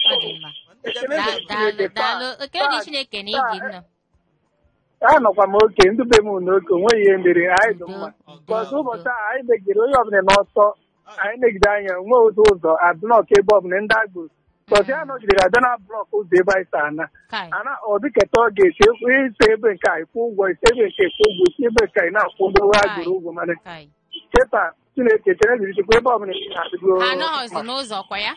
Ọ dị mma. Ekele dịrị Daalụ. Chineke. Daalụ, ekele dị Chineke na ịdị nnọọ. Anọkwa m oke ndị be m n'oke, onweghị ihe mere anyị dị Udo. mma. Udo. Ọzọ Udo. ụbọchị a anyị megidere onye ọbụla n'ọsọ, anyị megide anya nwe ụzọ ụzọ a block ebe ọbụla ndị agboro kọzi a nọgidere abịa na block ụzọ ebe anyị si ana Kai. ana ọ dịketa ọ ga-esi ise ebe nke a ịkwụ ụgwọ, ise ebe nke ịkwụ ụgwọ, isi ebe nke anyị na-akwụ ndị agboro ụgwọ, mana Kai. kịta Chineke chere dịrị Chukwu, ebe ọbụla ị na-adịgo. Ha anọghọzi n'ụzọ kwa ya,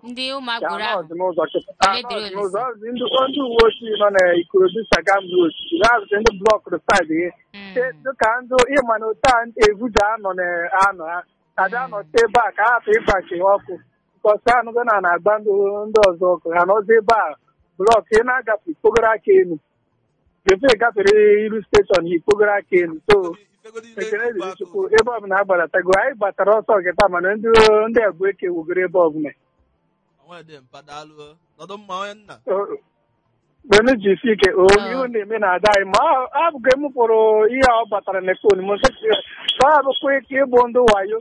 ndị ụmụ agboro ahụ? Anọghọzi n'ụzọ kịta. Ekele dịrị Anọghọzi n'ụzọ. Olise. Ọzi ndị uwe ojii nọ na Ikorodu Sagam Road ha ndị blockụrụ side gị. Dịka ndị ịma na otu a evuja anọ na anọ ha abịa anọte ebe a ka ha hapụ ịgbachi ọkụ nkọsi anụgo na na-agba ndị ọzọ ọkụ, ha nọzi ebe a block. Ị na-agafe ikpogoro aka elu befe gafere iru station, ikpogoro aka elu. So ekele dịrị Chukwu, ebe ọbụla a gbaratago, anyị gbatara ọsọ nke taa, mana ndị egwu eke wugoro ebe ọbụla. Nọdụ mma, onye nna. Benu jisi ike o, ihu na-eme na ada anyị ma abụghị m pụrụ ihe a ọ batara na phone m ka ọ abụkwa ike ịbụ ndị wayo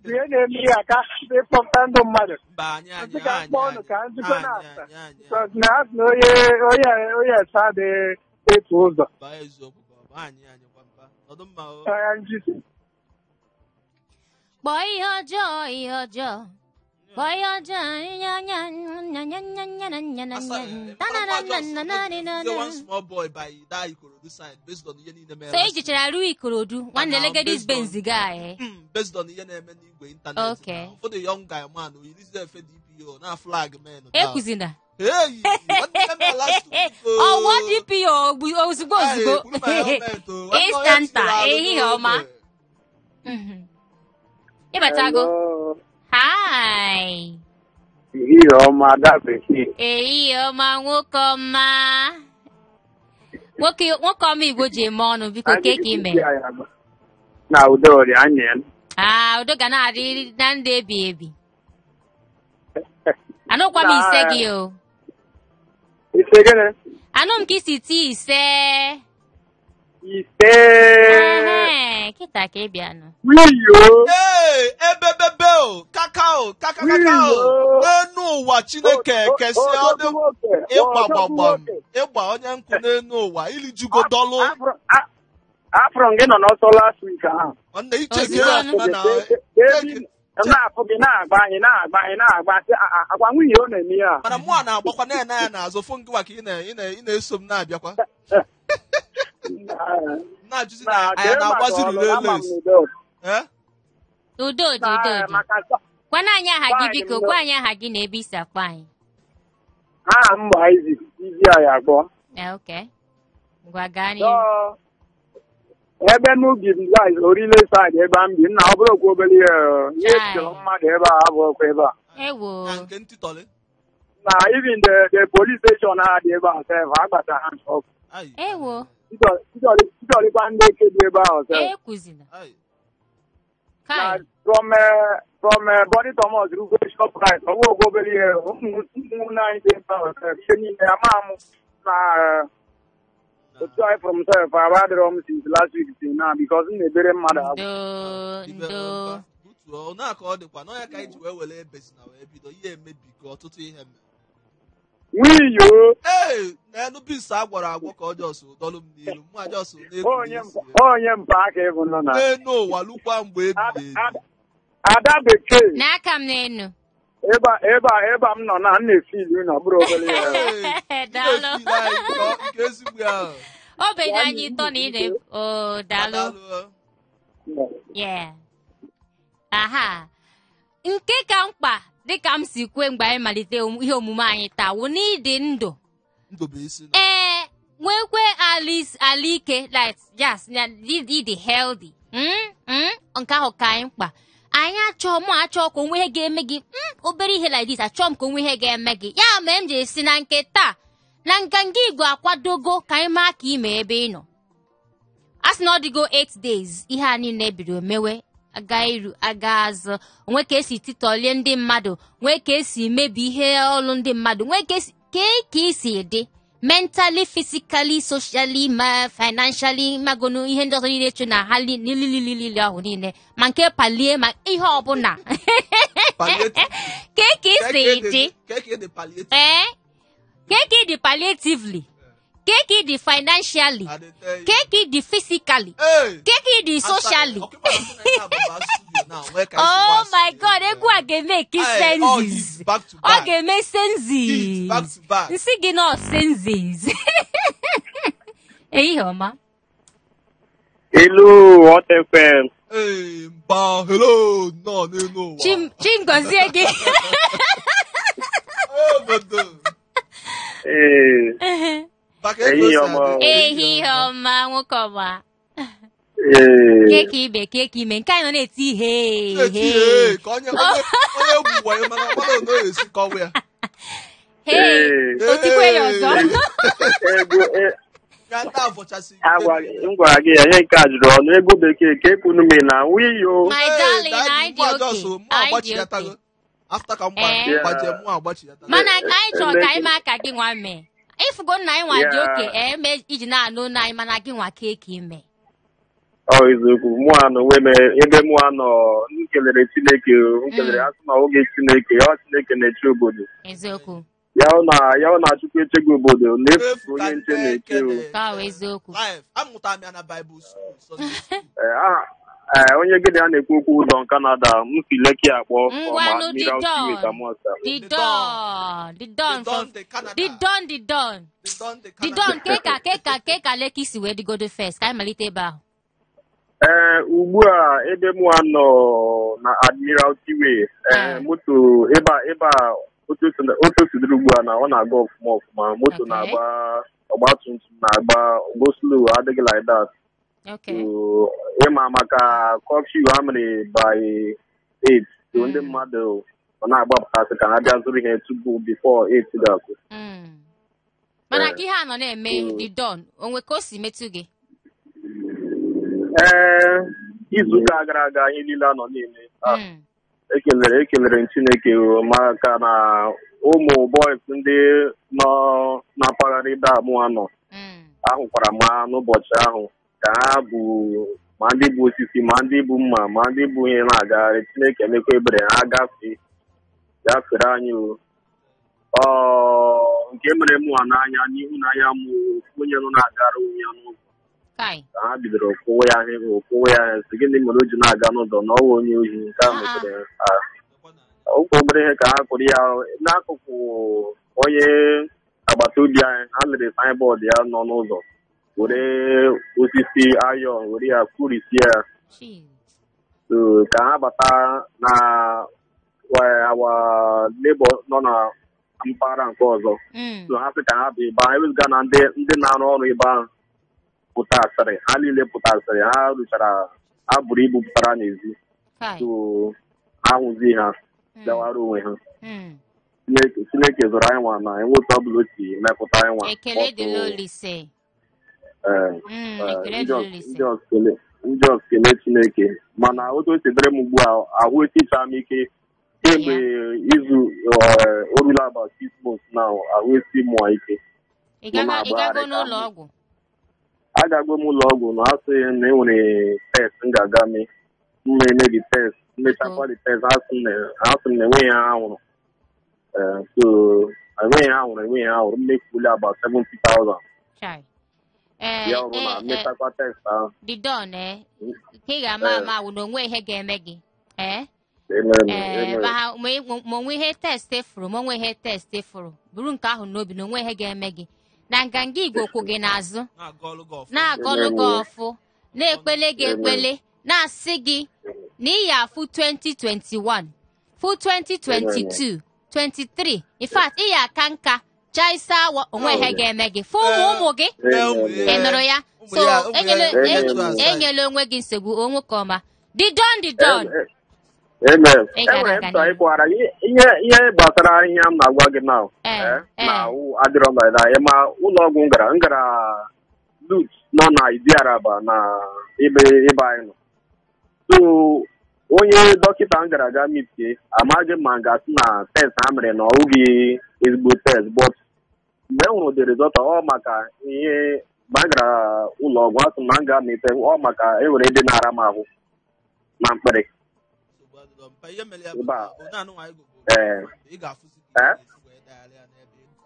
ihe na-eme ihe aka ịkpọpụta ndụ mmadụ. Mba, anyị anyị Nsị ka anyị mkpọ ọnụ ka nzukọ anyị na-asa. anyị anyị Because na asị na onye esa adịghị etu ụzọ. Mba, eziokwu ka ọ bụ anyị anyị kwa mba. Nọdụ mma o. Agha njisi. Kpọọ ihe ọjọọ ihe ọjọọ, kpọọ ihe ọjọọ nya nya nya nya nya nya nya nya nya Asa, nya na na na na na na say na. One small boy by that Ikorodu side based on ihe niile mere So last iji chara ruo Ikorodu, nwanne. Now, Legedis based on- Benz guy. Based on ihe na-eme n'igwe internet now, for the young guy man oyirizi efe DPO na flag men down. Ekwuzina. Hey, nwanne mere last week o. Ọwọ DPO ozugbo Hey, ozugbo. kwuru ma helmet o. Nwanne onye Instanta, tiri alụ ehihie ọma. n'oge. Ịbatago. Hi. Ehihie ọma, ada bekee. Ehihie ọma, nwoke ọma. Nwoke nwoke ọma Igbo ji eme ọnụ, biko kee ka ime. Na udo dị anya ya. Ah, udo ga na-adị na ndụ ebi ebi. Anụkwa m ise gị o. Ise gịnị? Anụ m ka isi tie ise. Ise. Ehe, kịta ka ị bịa nụ. Wiyo. Ee, ebebebe o, kakao, kakakakao. N'enu ụwa Chineke kesie ọdụ ịgba gbamgbam, ịgba onye nkụ n'enu ụwa, ilijugo dọlụ. Afro gị nọ n'ọsọ last week ahụ. Nwanne iche gị Ozugbo ọfụma na Na-afụ gị na-agba anyị na-agba anyị na-agba sị, agwa nwunye ọ na-eme ya. Mana mụ a na-agbakwa na-ene ya n'azụ fụ ngịwa ka ị na-eso m na-abịakwa. Na-ajụzi na anyị na-agbazi relay. Eh? Udo dị, udo dị. Gwana anyị aha gị biko, gwa anyị aha gị na ebe isi akpọ anyị. Aha m bụ Isaac, izi anyị akpọ. Okay. Ngwa gaa n'ihu. Ebe m bi m guys, Orile side ebe m bi, nna ọ bụrụ okwu obere ihe ihe chọrọ mmadụ ebe a abụ ọkụ ebe a. Ewo. Na nke ntịtọlị. Na even the police station a dị ebe a sef, agbata ha ọkụ. Ewo. Titọlịkwa ndị eke dị ebe ahụ sef. Ekwuzina. Na from Body Thomas rugo Shoprite, ọ bụ okwu obere ihe ụmụnne anyị dị ebe ahụ sef, ihe niile ama m na otu anyị from sef abadịrọ m since last week till now because m na-ebere mmadụ agwụ. Ndo. Butuo, ọ na-aka ọ dịkwa n'ọnya ka anyị ji wee were ebezi na wee bido ihe emebigo ọtụtụ ihe mere. Wiyo. Ee, na enu bis a gwọrọ agwọ ka ọ jọsụ dọlụ m n'ilu, mụ ajọsụ na-ekwu n'isi. Onye mpa aka ịbụ nọ na. N'enu ụwa lukwa mgbe ebighị ebi. Ada bekee. N'aka m n'enu. Ebe m nọ na m na-efi ilu na ọ bụrụ obere ihe. Daalụ. Nke ezigbo ya. Ọ bụ na anyị ịtọ na ị na o daalụ. Yeah. Aha. Nke ka mkpa dịka m si kwue mgbe anyị malite ihe omume anyị taa wụ n'ịdị ndụ. Ee, nwekwe alike like yes, ịdị healthy. Nke ahụ ka anyị mkpa. Anyị achọọ mụ achọọ ka onwe ihe ga-eme gị obere ihe like this, achọọ m ka onwe ihe ga-eme gị. Ya mere m ji esi na nke taa na nganga Igbo akwadogo ka anyị maa ka ime ebe ị nọ. A sị na ọ dịgo 8 days ihe a niile bido mewe aga iru aga azụ, onwe ka esi titọlie ndị mmadụ, nwee ka esi mebi ihe ọlụ ndị mmadụ, nwee ka esi ka isi dị mentally, physically, socially, ma financially, magonu ihe ndị ọzọ niile echu na ha lilililili ahụ niile, ma nke palie ma ihe ọbụla. Ka isi dị ee, ka ị dị palliatively, ka ị dị financially, ka ị dị physically, ka ị dị socially. Oh my God, egwu a ga-eme senses. Ọ ga-eme senses. Nsị gị nọ senses. Ehihie ọma. Hello, Hot FM. Hey, mba, hello, nọ n'elu ụwa. Chimgozie gị. Obodo. Ee. Ehihie ọma, nwoke ọma. Keke ibe, keke ime, nke anyị nọ na-eti ihe. Ka onye egwu wayo mana mmadụ ọ na-esi kọwa ya. Otikwe ya ọzọ. M gwara gị ya ihe nke a jụrụ ọnụ ego bekee ka ekwunu m na wiyo. My darling, anyị dị oke. Anyị dị oke. After ka m gbajie mụ agbachiyata. Mana anyị chọrọ ka anyị maa ka gị nwa mee. Ịfụgo nna anyị nwa dị oke eme iji na-anụ na anyị mana gị nwa keke ime. Ọ eziokwu, mụ anọ ebe mụ anọ m kelere Chineke, m kelere asụ na oge Chineke, ọ Chineke na-eche obodo. Eziokwu. Ya ọ na-achụkwa eche gị obodo na-efu onye nche na-eche o. Ka ọ eziokwu. Amụtara m ya na Bible school. Onye gịnị a na-ekwu okwu ụzọ Canada, m si Lekki akpọ. Ngwanụ the Don. The Don keka Lekki si wee dịgodo first ka anyị malite ebe ahụ. Ee, ugbu a ebe mụ nọ na Admiralty Way, moto ebe a otu sidiri ugbu a na ọ na-aga ọfụma ọfụma, moto na-agba, ọgbatumtum na-agba, go slow adịghị like that. Okay. Ịma maka curfew ha mere by 8, so ndị mmadụ ọ na-agbapụtasị ka ha bịa zụrụ ihe tupu before 8 ga-akụ. Mana ka ihe a nọ na-eme the Don, onwe ka o si metụ gị? Ee, izu ụka gara aga ihe niile anọ niile ekelere m Chineke maka na ụmụ boys ndị nọ na mpaghara ebe a mụ anọ ahụkwara m ha n'ụbọchị ahụ Ka ha bụ ma ndị bụ osisi, ma ndị bụ mma, ma ndị bụ ihe na-agagharị. Chineke emekwa ebere ha gafee gafere anyị o. Ọ nke mere mụnwa n'anya n'ihu n'anya mụ, ofu onye nọ na-agara onwe ya n'ụzọ Kai. ka ha bidoro kwụwa ya ahịhịa, kwụwa ya ahịhịa, sị gịnị mere o ji na-aga n'ụzọ na ọwa onye ohi. Nke a metere ụkwụ obere ihe ka ha kụrụ ya n'akụkụ. Onye agbata obi anyị, ha lere signboard ya nọ n'ụzọ, were osisi ayọn were ya kụrisie ya. Jeez. So ka ha bata na our neighbor nọ na mpaghara nke ọzọ. So ha sị ka ha bịa ebe ahụ, ewezụga na ndị na-arụ ọrụ ebe ahụ pụtasịrị, ha niile pụtasịrị, ha rụchara, ha buru ibu pụtara n'ezi. Kai. So ha hụzi ha bịawara onwe ha. Chineke zụrụ anyị nwa na enwe otu ọbụla o si mepụta anyị nwa. Ekele dịrị Olise. Ekele dịrị Olise. Ndị ọzọ kele Chineke, mana otu o si dịrị m ugbu a, ahụ esicha m ike kemgbe izu o rula about 6 months now, ahụ esi mụọ ike. Ị gago Mụ na-agbagharị ị gago ka n'ụlọ m- ọgwụ? Agago m ụlọ ọgwụ na asị na enwere test m ga-aga mee, m eme the test, mechakwa the test, ha sị m na enweghị ha hụrụ. So enweghị ha hụrụ, enweghị ha hụrụ. M mefuli about 70,000. Chai. Ee, Ya ọrụ na mechakwa test ahụ. The Don, ka ị ga-ama ama wụ na onwe ihe ga-eme gị. Ee. Amen, Ee, amen. ma ha ma onwe ihe test fụrụ, ma onwe ihe test fụrụ, buru nke ahụ n'obi na onwe ihe ga-eme gị. Na Nganga Igbo kwụ gị n'azụ, Na-aga ọlụ gị ọfụma. Na-agọlụ gị ọfụ, na-ekpele gị ekpele, na-asị gị na ị ya afụ 2021, fụ 2022, 23, in fact, ị ya aka nka chaisa awọ, onwe ihe ga-eme gị, fụ ụmụ ụmụ gị. Ee, ụmụ ya. Ị nụrụ ya? Ụmụ So ya, ụmụ ya, enyela enyela enyela onwe gị nsogbu onwe ka ọma. The Don, the Don. Amen. Ị gara Enwere aga m chọrọ n'ihu. ịkwara ihe gbasara ihe m na-agwa gị now. Na ahụ adịrọ m like that. Ma ụlọ ọgwụ m gara LUTH nọ na Idi-Araba na ebe anyị nọ. So onye dọkịta m gara aga mitie, amaghị m ma m ga-asị na test ha mere na ọ bụghị ezigbo test, but mgbe m hụrụ the result, ọ maka ihe mgbe m gara ụlọ ọgwụ, asị m na m ga-amete ọ maka enwere ndị na-ara m ahụ na mkpịrị. Nsogbu adịrọ. Mpa, ihe mere ya bụ Ebe a. na onye anụ anyị gogo ị ga-afụzi ka ị ga-esi wee dagharịa n'ebe ị nọ.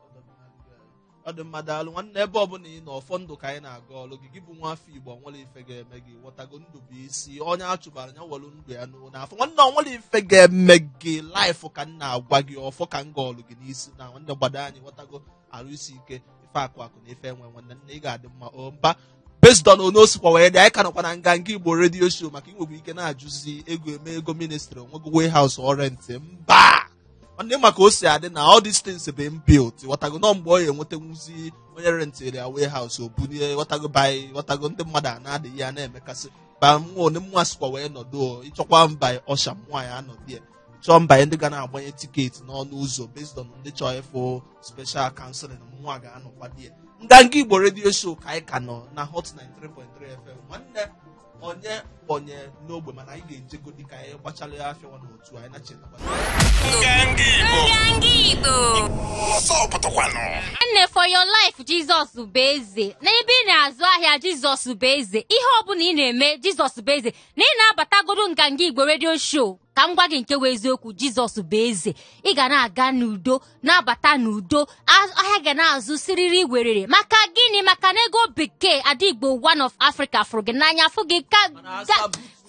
Ọ dị mma, daalụ nwanne. Ebe ọbụla ị nọ, ọfọ ndụ ka anyị na-aga ọlụ gị. Gị bụ nwa afọ Igbo, nwere ife ga-eme gị, ghọtago? Ndụ bụ isi. Onye a chụbara ya welu ndụ ya n'afọ. Nwanne, ọ nwere ife ga-eme gị, life ka m na-agwa gị, ọfọ ka m ga ọlụ gị n'isi na nwanne gbado anyị, ghọtago? Arụ isi ike, ife akụ akụ na ife enwe. Nwanne nna, ị ga-adị mma o mba. Based on ono osikwa wee dị, anyị ka nọkwa na Nganga Igbo Radio Show, maka inwekwa ike na-ajụzi ego eme ego ministry onwego warehouse or rent mba. Nwanne, maka o si adị na all these things bụ built, ghọtago? Nọ mgbe ọ ya enwetanwuzi onye rentịrị ya warehouse, o bunie, ghọtago? By, ghọtago, ndị mmadụ a na-adịghị ya na-emekasị ba mmụọ onye mmụọ sikwa wee nọdụ o. Ịchọkwa mba ọsha mmụọ ya anọdụ ya, chọọ mba ndị ga na-agbanye ticket n'ọnụ ụzọ based on ndị chọọ ịfụ special counseling, mmụọ ga-anọkwa di ya. Nganga Igbo Radio Show ka anyị ka nọ na Hot 93.3 FM. Nwanne, onye onye n'ogbe, mana anyị ga-ejegodi ka anyị gbachala ya afịa nwa n'otu anyị na-chetakwa. Nganga Igbo. Nganga Igbo. Ọsọ pụtakwanụ. Nne, for your life, Jizọs bụ eze. N'ebe ị na-azụ ahịa, Jizọs bụ eze. Ihe ọbụla ị na-eme, Jizọs bụ eze. Na ị na-abatagodo Nganga Igbo Radio Show, ka m gwa gị nke wụ eziokwu, Jizọs bụ eze. Ị ga na-aga n'udo, na-abata n'udo, ahịa ga na-azụ siriri werere. Maka gịnị? Maka na ego bekee Adigbo one of Africa fụrụ gị n'anya, fụ gị ka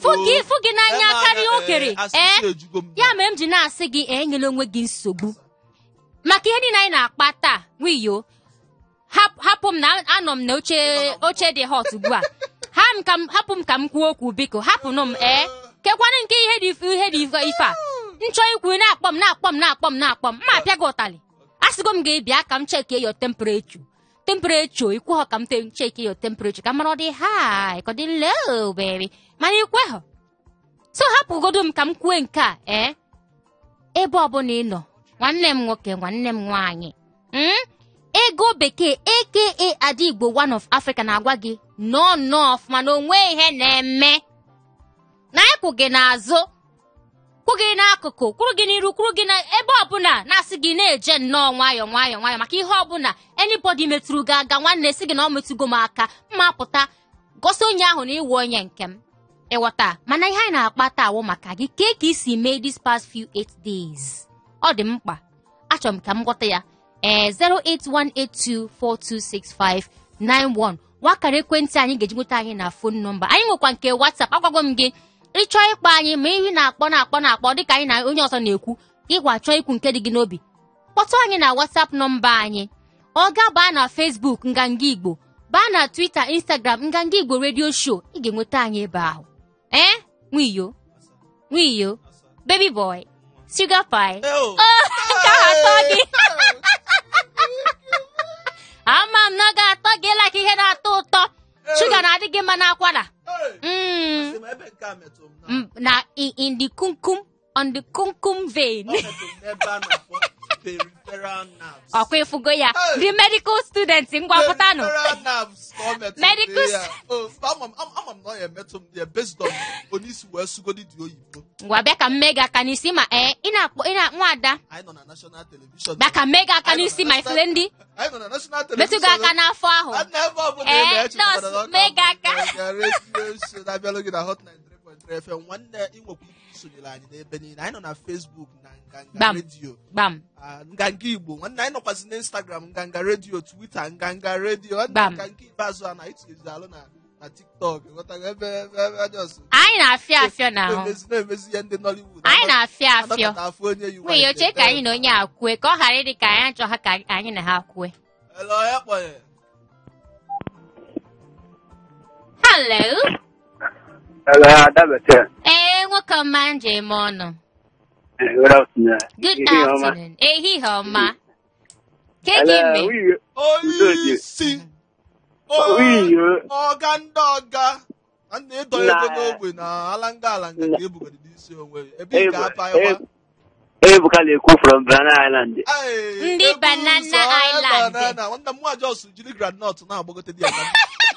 fụ gị n'anya karịa okere. Ee, ya mere m ji na-asị gị enyela onwe gị nsogbu maka ihe niile anyị na-akpa taa. Nwiyo, hapụ m na anọ m na oche oche dị hot ugbu a. Ha m ka m hapụ m ka m kwuo okwu, biko hapụnụ m. Ee, kekwanụ nke ihe dị ihe dị ife a nchọ ikwu, na-akpọ m, na-akpọ m, na-akpọ m, na-akpọ m, ma apịa gị ụtalị. Asịgo m gị bịa ka m check your temperature, temperature ikwu ka m check your temperature ka m mara ọ dị high ka ọ dị low, baby, mana ikweghọ. So hapụgodo m ka m kwue nke a. Ee, ebe ọbụla ị nọ, nwanne m nwoke, nwanne m nwaanyị, ego bekee aka Adigbo one of Africa na-agwa gị nọọ nnọọ ọfụma na onwe ihe na-eme na ịkwụ gị n'azụ, kwụ gị n'akụkụ, kwụrụ gị n'iru, kwụrụ gị n'ebe ọbụla, na-asị gị na-eje nnọọ nwayọọ nwayọọ nwayọọ, maka ihe ọbụla anybody metụrụ gị aga, nwanne, sị gị na ọ metụgo m aka, mma pụta. Gosi onye ahụ na ịwụ onye nke m. Ịghọta? Mana ihe anyị na-akpa taa wụ maka gị kee ka isi mee this past few 8 days. Ọ dị mkpa. Achọrọ m ka m ghọta ya. 08182426591 wakara ekwentị anyị ga-eji nweta anyị na phone nọmba. Anyị nwekwa nke WhatsApp. Agwago m gị ịchọọ ịkpọ anyị ma ihe na-akpọ dịka anyị na onye ọzọ na-ekwu, ịgwa chọọ ikwu nke dị gị n'obi, kpọtụ anyị na WhatsApp nọmba anyị. Ọ ga baa na Facebook Nganga Igbo, baa na Twitter, Instagram Nganga Igbo Radio Show, ị ga-enweta anyị ebe ahụ. Nwiyo, nwiyo, baby boy, sugar pie. Nke ahụ atọ gị. Ama m na ọ ga-atọ gị like ihe na-atọ ụtọ. Sugar na-adị gị mma n'akwara. Na in the kumkum, on the kumkum vein. Ọkwa ịfụgo ya. The medical students ngwa pụtanụ. Medical ngwa bịa ka m mee gị aka n'isi ma ị na-akpọ ị na nwada. Bịa ka m mee gị aka n'isi my friend. Metụ gị aka n'afọ ahụ. Nọọsụ mee gị aka. Nwanne ị nwekwa ike isonyere anyị n'ebe niile. Anyị nọ na Facebook na Nganga Radio. Gbam. Nganga Igbo. Nwanne anyị nọkwazị na Instagram Nganga Radio, Twitter Nganga Radio. Nganga ikpeazụ a na itinyezi alụ na TikTok. Ghọtago ebe just. Anyị na-afịọ afịọ na ahụ. Na-emezi ihe ndị Nollywood. Anyị na-afịọ afịọ. Nwunye oche ka anyị na onye a kwue ka ọ ghara ịdị ka anyị achọ ha ka anyị na ha kwue. Hello, ya kpọnye. Hello. Hello, Adabete. Nwoke ọma njem ọnụ. Good afternoon. Good afternoon. Ehihie ọma. Ke gị ime? Onyeisi. Ọga ndị ọga. A na-edo ego n'ogbe na alanga alanga ka ebugoro n'isi onwe. Ebe ị ga-apa ịwa. Ebuka na-ekwu from Banana Island. Ndị Banana Island. Nwanne m nwa Jos jiri groundnut na-agbagote di ya.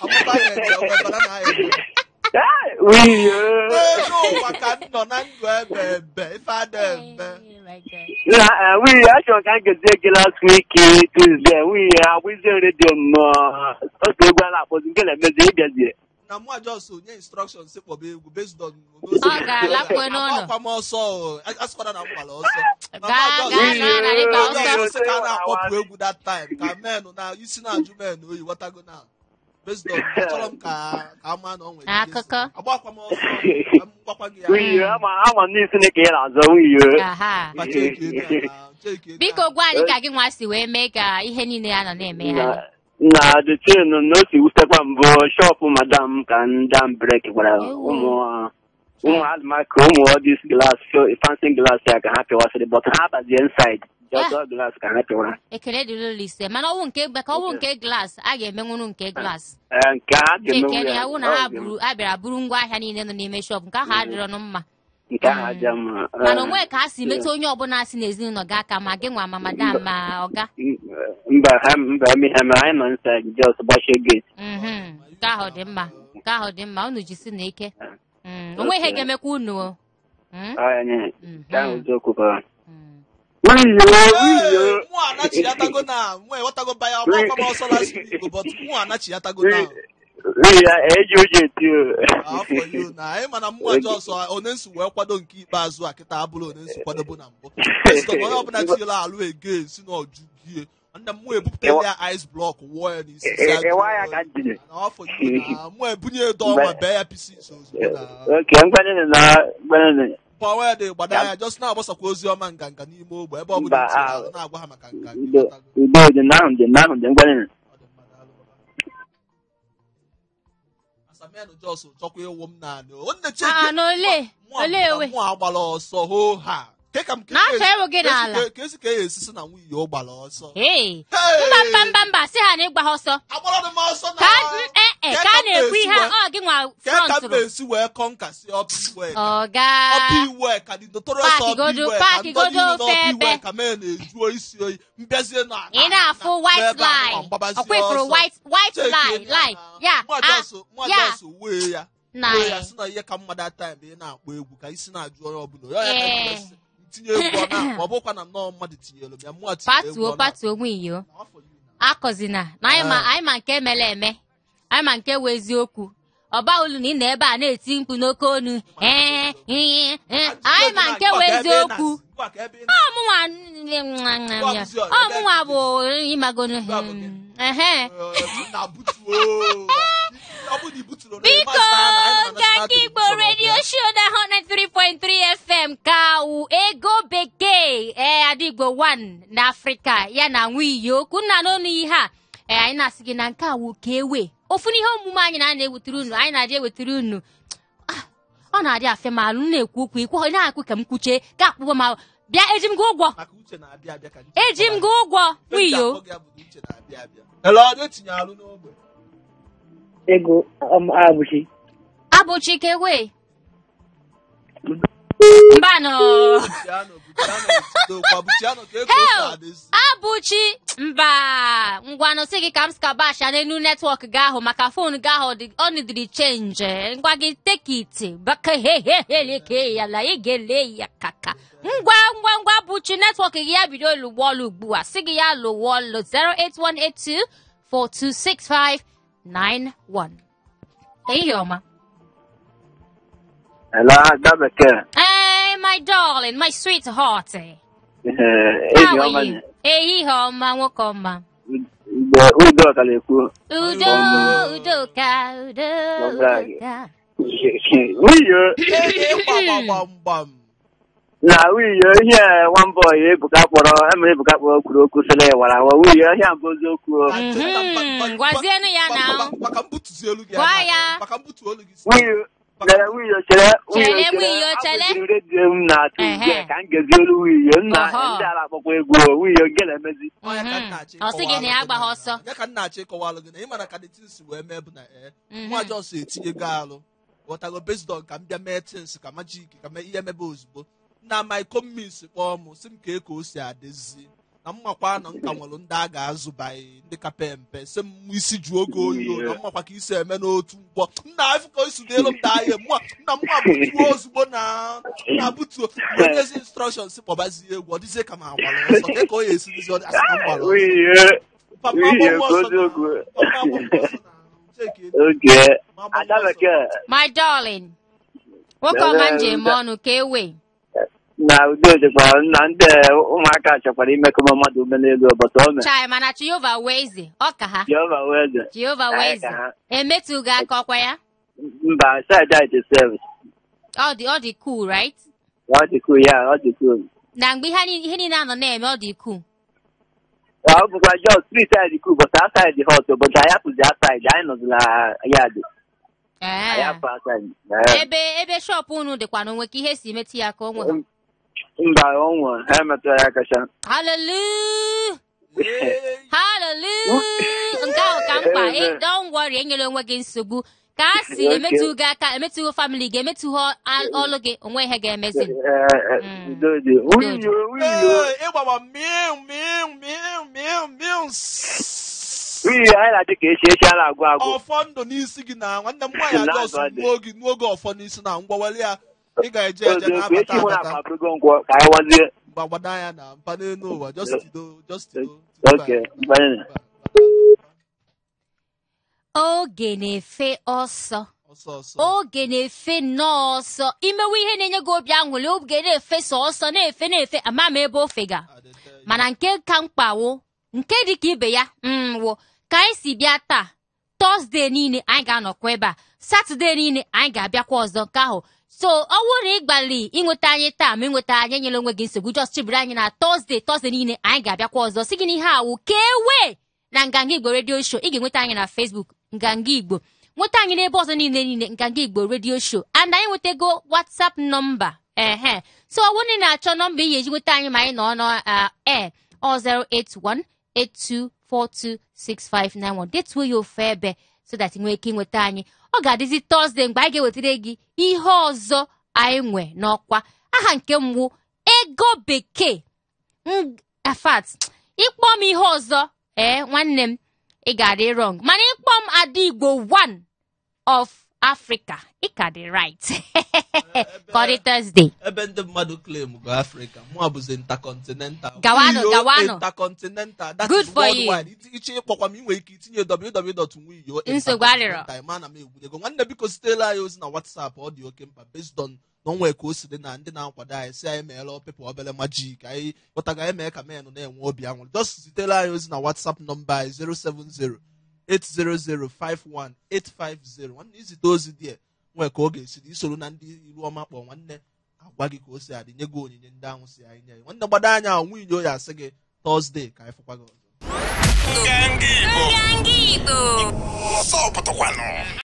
Amụba ya Banana Island. We actually can't get there last week Tuesday. We are with the radio. Na mụ just nye instructions kpọba egwu based on ọ ga-alakwe n'ụlọ. Akwa m ọsọ asịkwara na m gbara ọsọ. Gaa ka na-akpọpụ egwu that time ka men na isi na-ajụ men oyi ghọtago na. Based on achọrọ m ka ama na ọ nwere akụkọ. Agbakwa m ọsọ m gwakwa gị ya. Ama n'isi na ka ị na-azọ wiyo. Biko gwa anyị ka gị nwa si wee mee ka ihe niile ya nọ na-eme ya. Na the chain na o si wutekwa mbụ shọpụ madam ka ndam brek gwara ụmụ alụmaka ụmụ all this glass fancy glass ya ka ha pịwasịrị but ha bazie inside. Glass ka ha pịwara. Ekele dịrị Olise mana ọwụ nke ka ọwụ nke glass a ga-emenwuru nke glass. Nke a ga-emenwu ya. Wụ na ha buru a bịara buru ngwa ahịa niile nọ n'ime shop nke ahụ adịrọ nụ mma. Nke ahụ adịrọ mma. Mana onwe ka ha si metụ onye ọbụla si n'ezinụlọ gị aka ma gị nwa ma madam ma ọga. Mba mba anyị nọ inside just gbachie gate. Nke ahụ dị mma. Nke ahụ dị mma unu jisi na ike. Onwe ihe ga-emekwa unu o. Nke ahụ eziokwu ka mụ anachiatago na mụ ewetago baya ọgbakọ m ọsọ last week but mụ anachiatago na eji ụjọ eti afọ yo na anyị mana mụ ajọ ọsọ onensu wee kwado nke ikpeazụ a kịta abụrụ onensu kwadobo na mbụ onye ọbụla tinyela alụ ege si na ọjụ gie nne m mụ ebupụtara ya ice block wụọ ya n'isi na afọ yo na mụ ebunye edo ọma bee ya pieces ozugbo na power dị gbada ya just na-agbasakwa ozi ọma nganga n'ime ogbe ebe ọ bụla na-agwa ha maka nganga. Asamenụ Jos chọkwa ịwụ m naanị mụ agbala ọsọ hoo ha ka esi ka e esisi na nwunye ọ gbara ọsọ. Mba mba mba si ha na ịgba ha ọsọ ka a na-ekwu ihe ọ gị nwa ka m esi wee kọnkasị ọpụ iwe ka dị notorious ọpụ iwe ka ndị ọpụ iwe ka mee na-ejuo isi oyi mbịazie na ị na-afụ white lie ọkwa ifuru white lie lie ya ya wee ya wee ya sị na ihe ka mma that time ị na-akpọ egwu ka isi na-ajụ onye ọbụla ya tinye egwu ọ na-akpọ ọ bụkwa na nnọọ mmadụ tinyere m ya mụa tinye egwu ọ patuo nwunye akọzina na anyị ma nke mere eme anyị ma nke wụ eziokwu. Ọba olu na ị nọ ebe a na-eti mkpu n'oke onu. Ee, ee, ee, anyị ma nke wee eziokwu. Ọmụnwa bụ ịmagonu. Ehe. Biko Nganga Igbo Radio Show na 103.3 FM ka wụ ego bekee ee Adigbo 1 na Afrịka ya na nwiyi okwu nna n'ọnụ ihe a. Ee, anyị na-asị gị na nke a wụ ka ewe ofu n'ihe omume anyị na na-ewetara unu, anyị na-adị ewetara unu. Ọ na-adị afe ma alụ na-ekwu okwu ikwu na-akwu ka m kwuchie ga akpụkpọ ma bịa eji m gị ụgwọ, eji m gị ụgwọ nwiyo. Ego Abụchi. Abụchi ka ewe mbanụ. Abụchi mba ngwanụ sị gị ka m skabasha n'elu netwọk gị ahụ maka fon gị ahụ ọ nidiri chenji. Ngwa gị tekiti bakaheheheleke ya la igele ya kaka. Ngwa ngwa ngwa Abụchi netwọk gị ya bido lụwa ọlụ ugbu a, sị gị ya lụwa ọlụ 08182 426591. Ehihie ọma. Hello, Ada Bekee. Hey, my darling, my sweetheart. How are you? Ehihie ọma, nwoke ọma. Udoka na-ekwu. Udo, Udoka, Udo, Udoka. Wiyo. Na wiyo ihe one boy Ebuka kpọrọ, emere Ebuka kpọrọ kwuru okwu sịrị ya wara awa. Wiyo ihe a bụ eziokwu. Gwazienụ ya na. Gwa ya. Wiyo. Wiyo chere, wiyo chere. Redio m na-atụ ugbu ka m gezi olu wiyo nna ndị ala akpọkwa egwu wiyo nke na-emezi. Ọ sị gị na ya agbaghị ọsọ. Ya ka m na-achọ ịkọwalụ gị na ị mara ka the things wee mee bụ na nwa Jos etinyego alụ ghọtago based on ka m bịa mee things ka magic ka mee ihe mebe ozugbo na my commis kpọọ m sị m ka eko o si adịzi na mmakwa na nka nwere ndị a ga-azụbaghị ndị ka pe mpe sị m isi ju oge oyi na mmakwa ka isi eme n'otu mkpọ nna afọ isi n'elu m daa ihe mma nna mma butuo ozugbo na na butuo onyezi instrọkshọn si kpọbazie egwu ọ dịzie ka m agbara ọsọ ka ka ọ ya esi dizi ọ asị na mgbara ọsọ. My darling, nwoke ọma njem ọnụ ka ewe na udo chekwara na ndị ụmụaka chekwara imekọ mmadụ ume n'elu ụbọchị o mere. Chai, mana Jehova wee eze, ọ ka ha. Jehova wee eze. Jehova wee eze. Emetụ gị aka ọkwa ya? Mba, side eye service. Ọ dị cool, right? Ọ dị cool, ya, ọ dị cool. Na mgbe ihe niile anọ na-eme ọ dị cool. Ọ bụkwa just street side dị cool, but outside dị hot, but anyị apụzi outside, anyị nọzi na yard. Anyị apụ outside. Ebe shop unu dịkwa na onwe ka ihe si metụ ya ka o nwe. Mba, ọnwụ ha emetụrụ ya kacha. Hallelujah! Hallelujah! Nke ahụ ka mkpa. Don't worry, enyere onwe gị nsogbu. Ka a si emetụ gị aka, emetụ family gị, emetụ ọlụ gị, onwe ihe ga-emezi. Ịgbagba miu miu miu miu miu. Wiyo, anyị na-adị ka echi echi a na-agwụ agwụ. Ọfọ ndụ n'isi gị na nwanne m nwaanyị adị ọsọ n'oge ọfọ n'isi na ngwawali ya. Ị ga-eje eje na-abata abata mgbagbada ya na mpa n'elu ụwa. Just oge na-efe ọsọ, oge na-efe nnọọ ọsọ. Imewe ihe na-enye gị obi aṅụrị, oge na-efe sọ ọsọ na-efe na-efe ama m ebe ofe ga. Mana nke ka mkpawo nke dị ka ibe ya wụ ka anyị si bịa taa Tọzdee niile anyị ga-anọkwa ebe a, Satọdee niile anyị ga-abịakwa ọzọ nke ahụ. So ọ bụrụ na ịgbalị ịnweta anyị taa ma ịnweta anyị enyela onwe gị nsogbu, just chibiri anyị na Tọzdee niile anyị ga-abịakwa ọzọ. Sị gị na ihe awụ ka ewe na Nganga Igbo Radio Show. Ị ga-enweta anyị na Facebook Nganga Igbo, nweta anyị n'ebe ọzọ niile niile Nganga Igbo Radio Show, and anyị nwetago WhatsApp nọmba. Ehe, so ọ bụrụ na ị na-achọ nọmba ị ga-eji nweta anyị ma anyị nọ nọ air 08182426591, detuo ya ofe ebe so that ị nwee ike ịnweta anyị. Ọ ga-adịzi Tọzdee mgbe anyị ga-ewetara gị ihe ọzọ anyị nwe n'ọkwa. Aha nke mwụ ego bekee afat. Ịkpọ m ihe ọzọ ee nwanne m ị ga-adị wrong, mana ịkpọ m Adigbo 1 of Africa ị ka dị right. Ka ọ dị Thursday. Ebe ndị mmadụ claim go Africa, mụ bụzi intercontinental. Gawanụ, Wiyo gawanụ. Intercontinental, that Good is for you. worldwide. Iche ịkpọkwa m, ị nwere ike itinye www.wiyo Nsogbu adịrọ. intercontinental. Ma na m egwunyego. Nwanne, biko sitela anyị ozi na WhatsApp, ọ dị oke mkpa based on na onwe ka o si dị na ndị na-akwado anyị si anyị meela ọpịpụ obere majik anyị ghọtaga, anyị mee ka menụ na-enwe obi aṅụrị. Just zitela anyị ozi na WhatsApp nọmba anyị 070 80051850. Nwanne, izite ozi dị nwee ka ọ ga-esi dị isoro na ndị iru ọma kpọọ nwanne agwa gị ka o si adị, nye gị onyinye ndị ahụ si anyị nye. Nwanne, gbado anya ahụ nwunye ya asị gị Thursday ka anyị fụkwa gị ọzọ. Nganga Igbo Nganga Igbo. Ọsọ pụtakwanụ.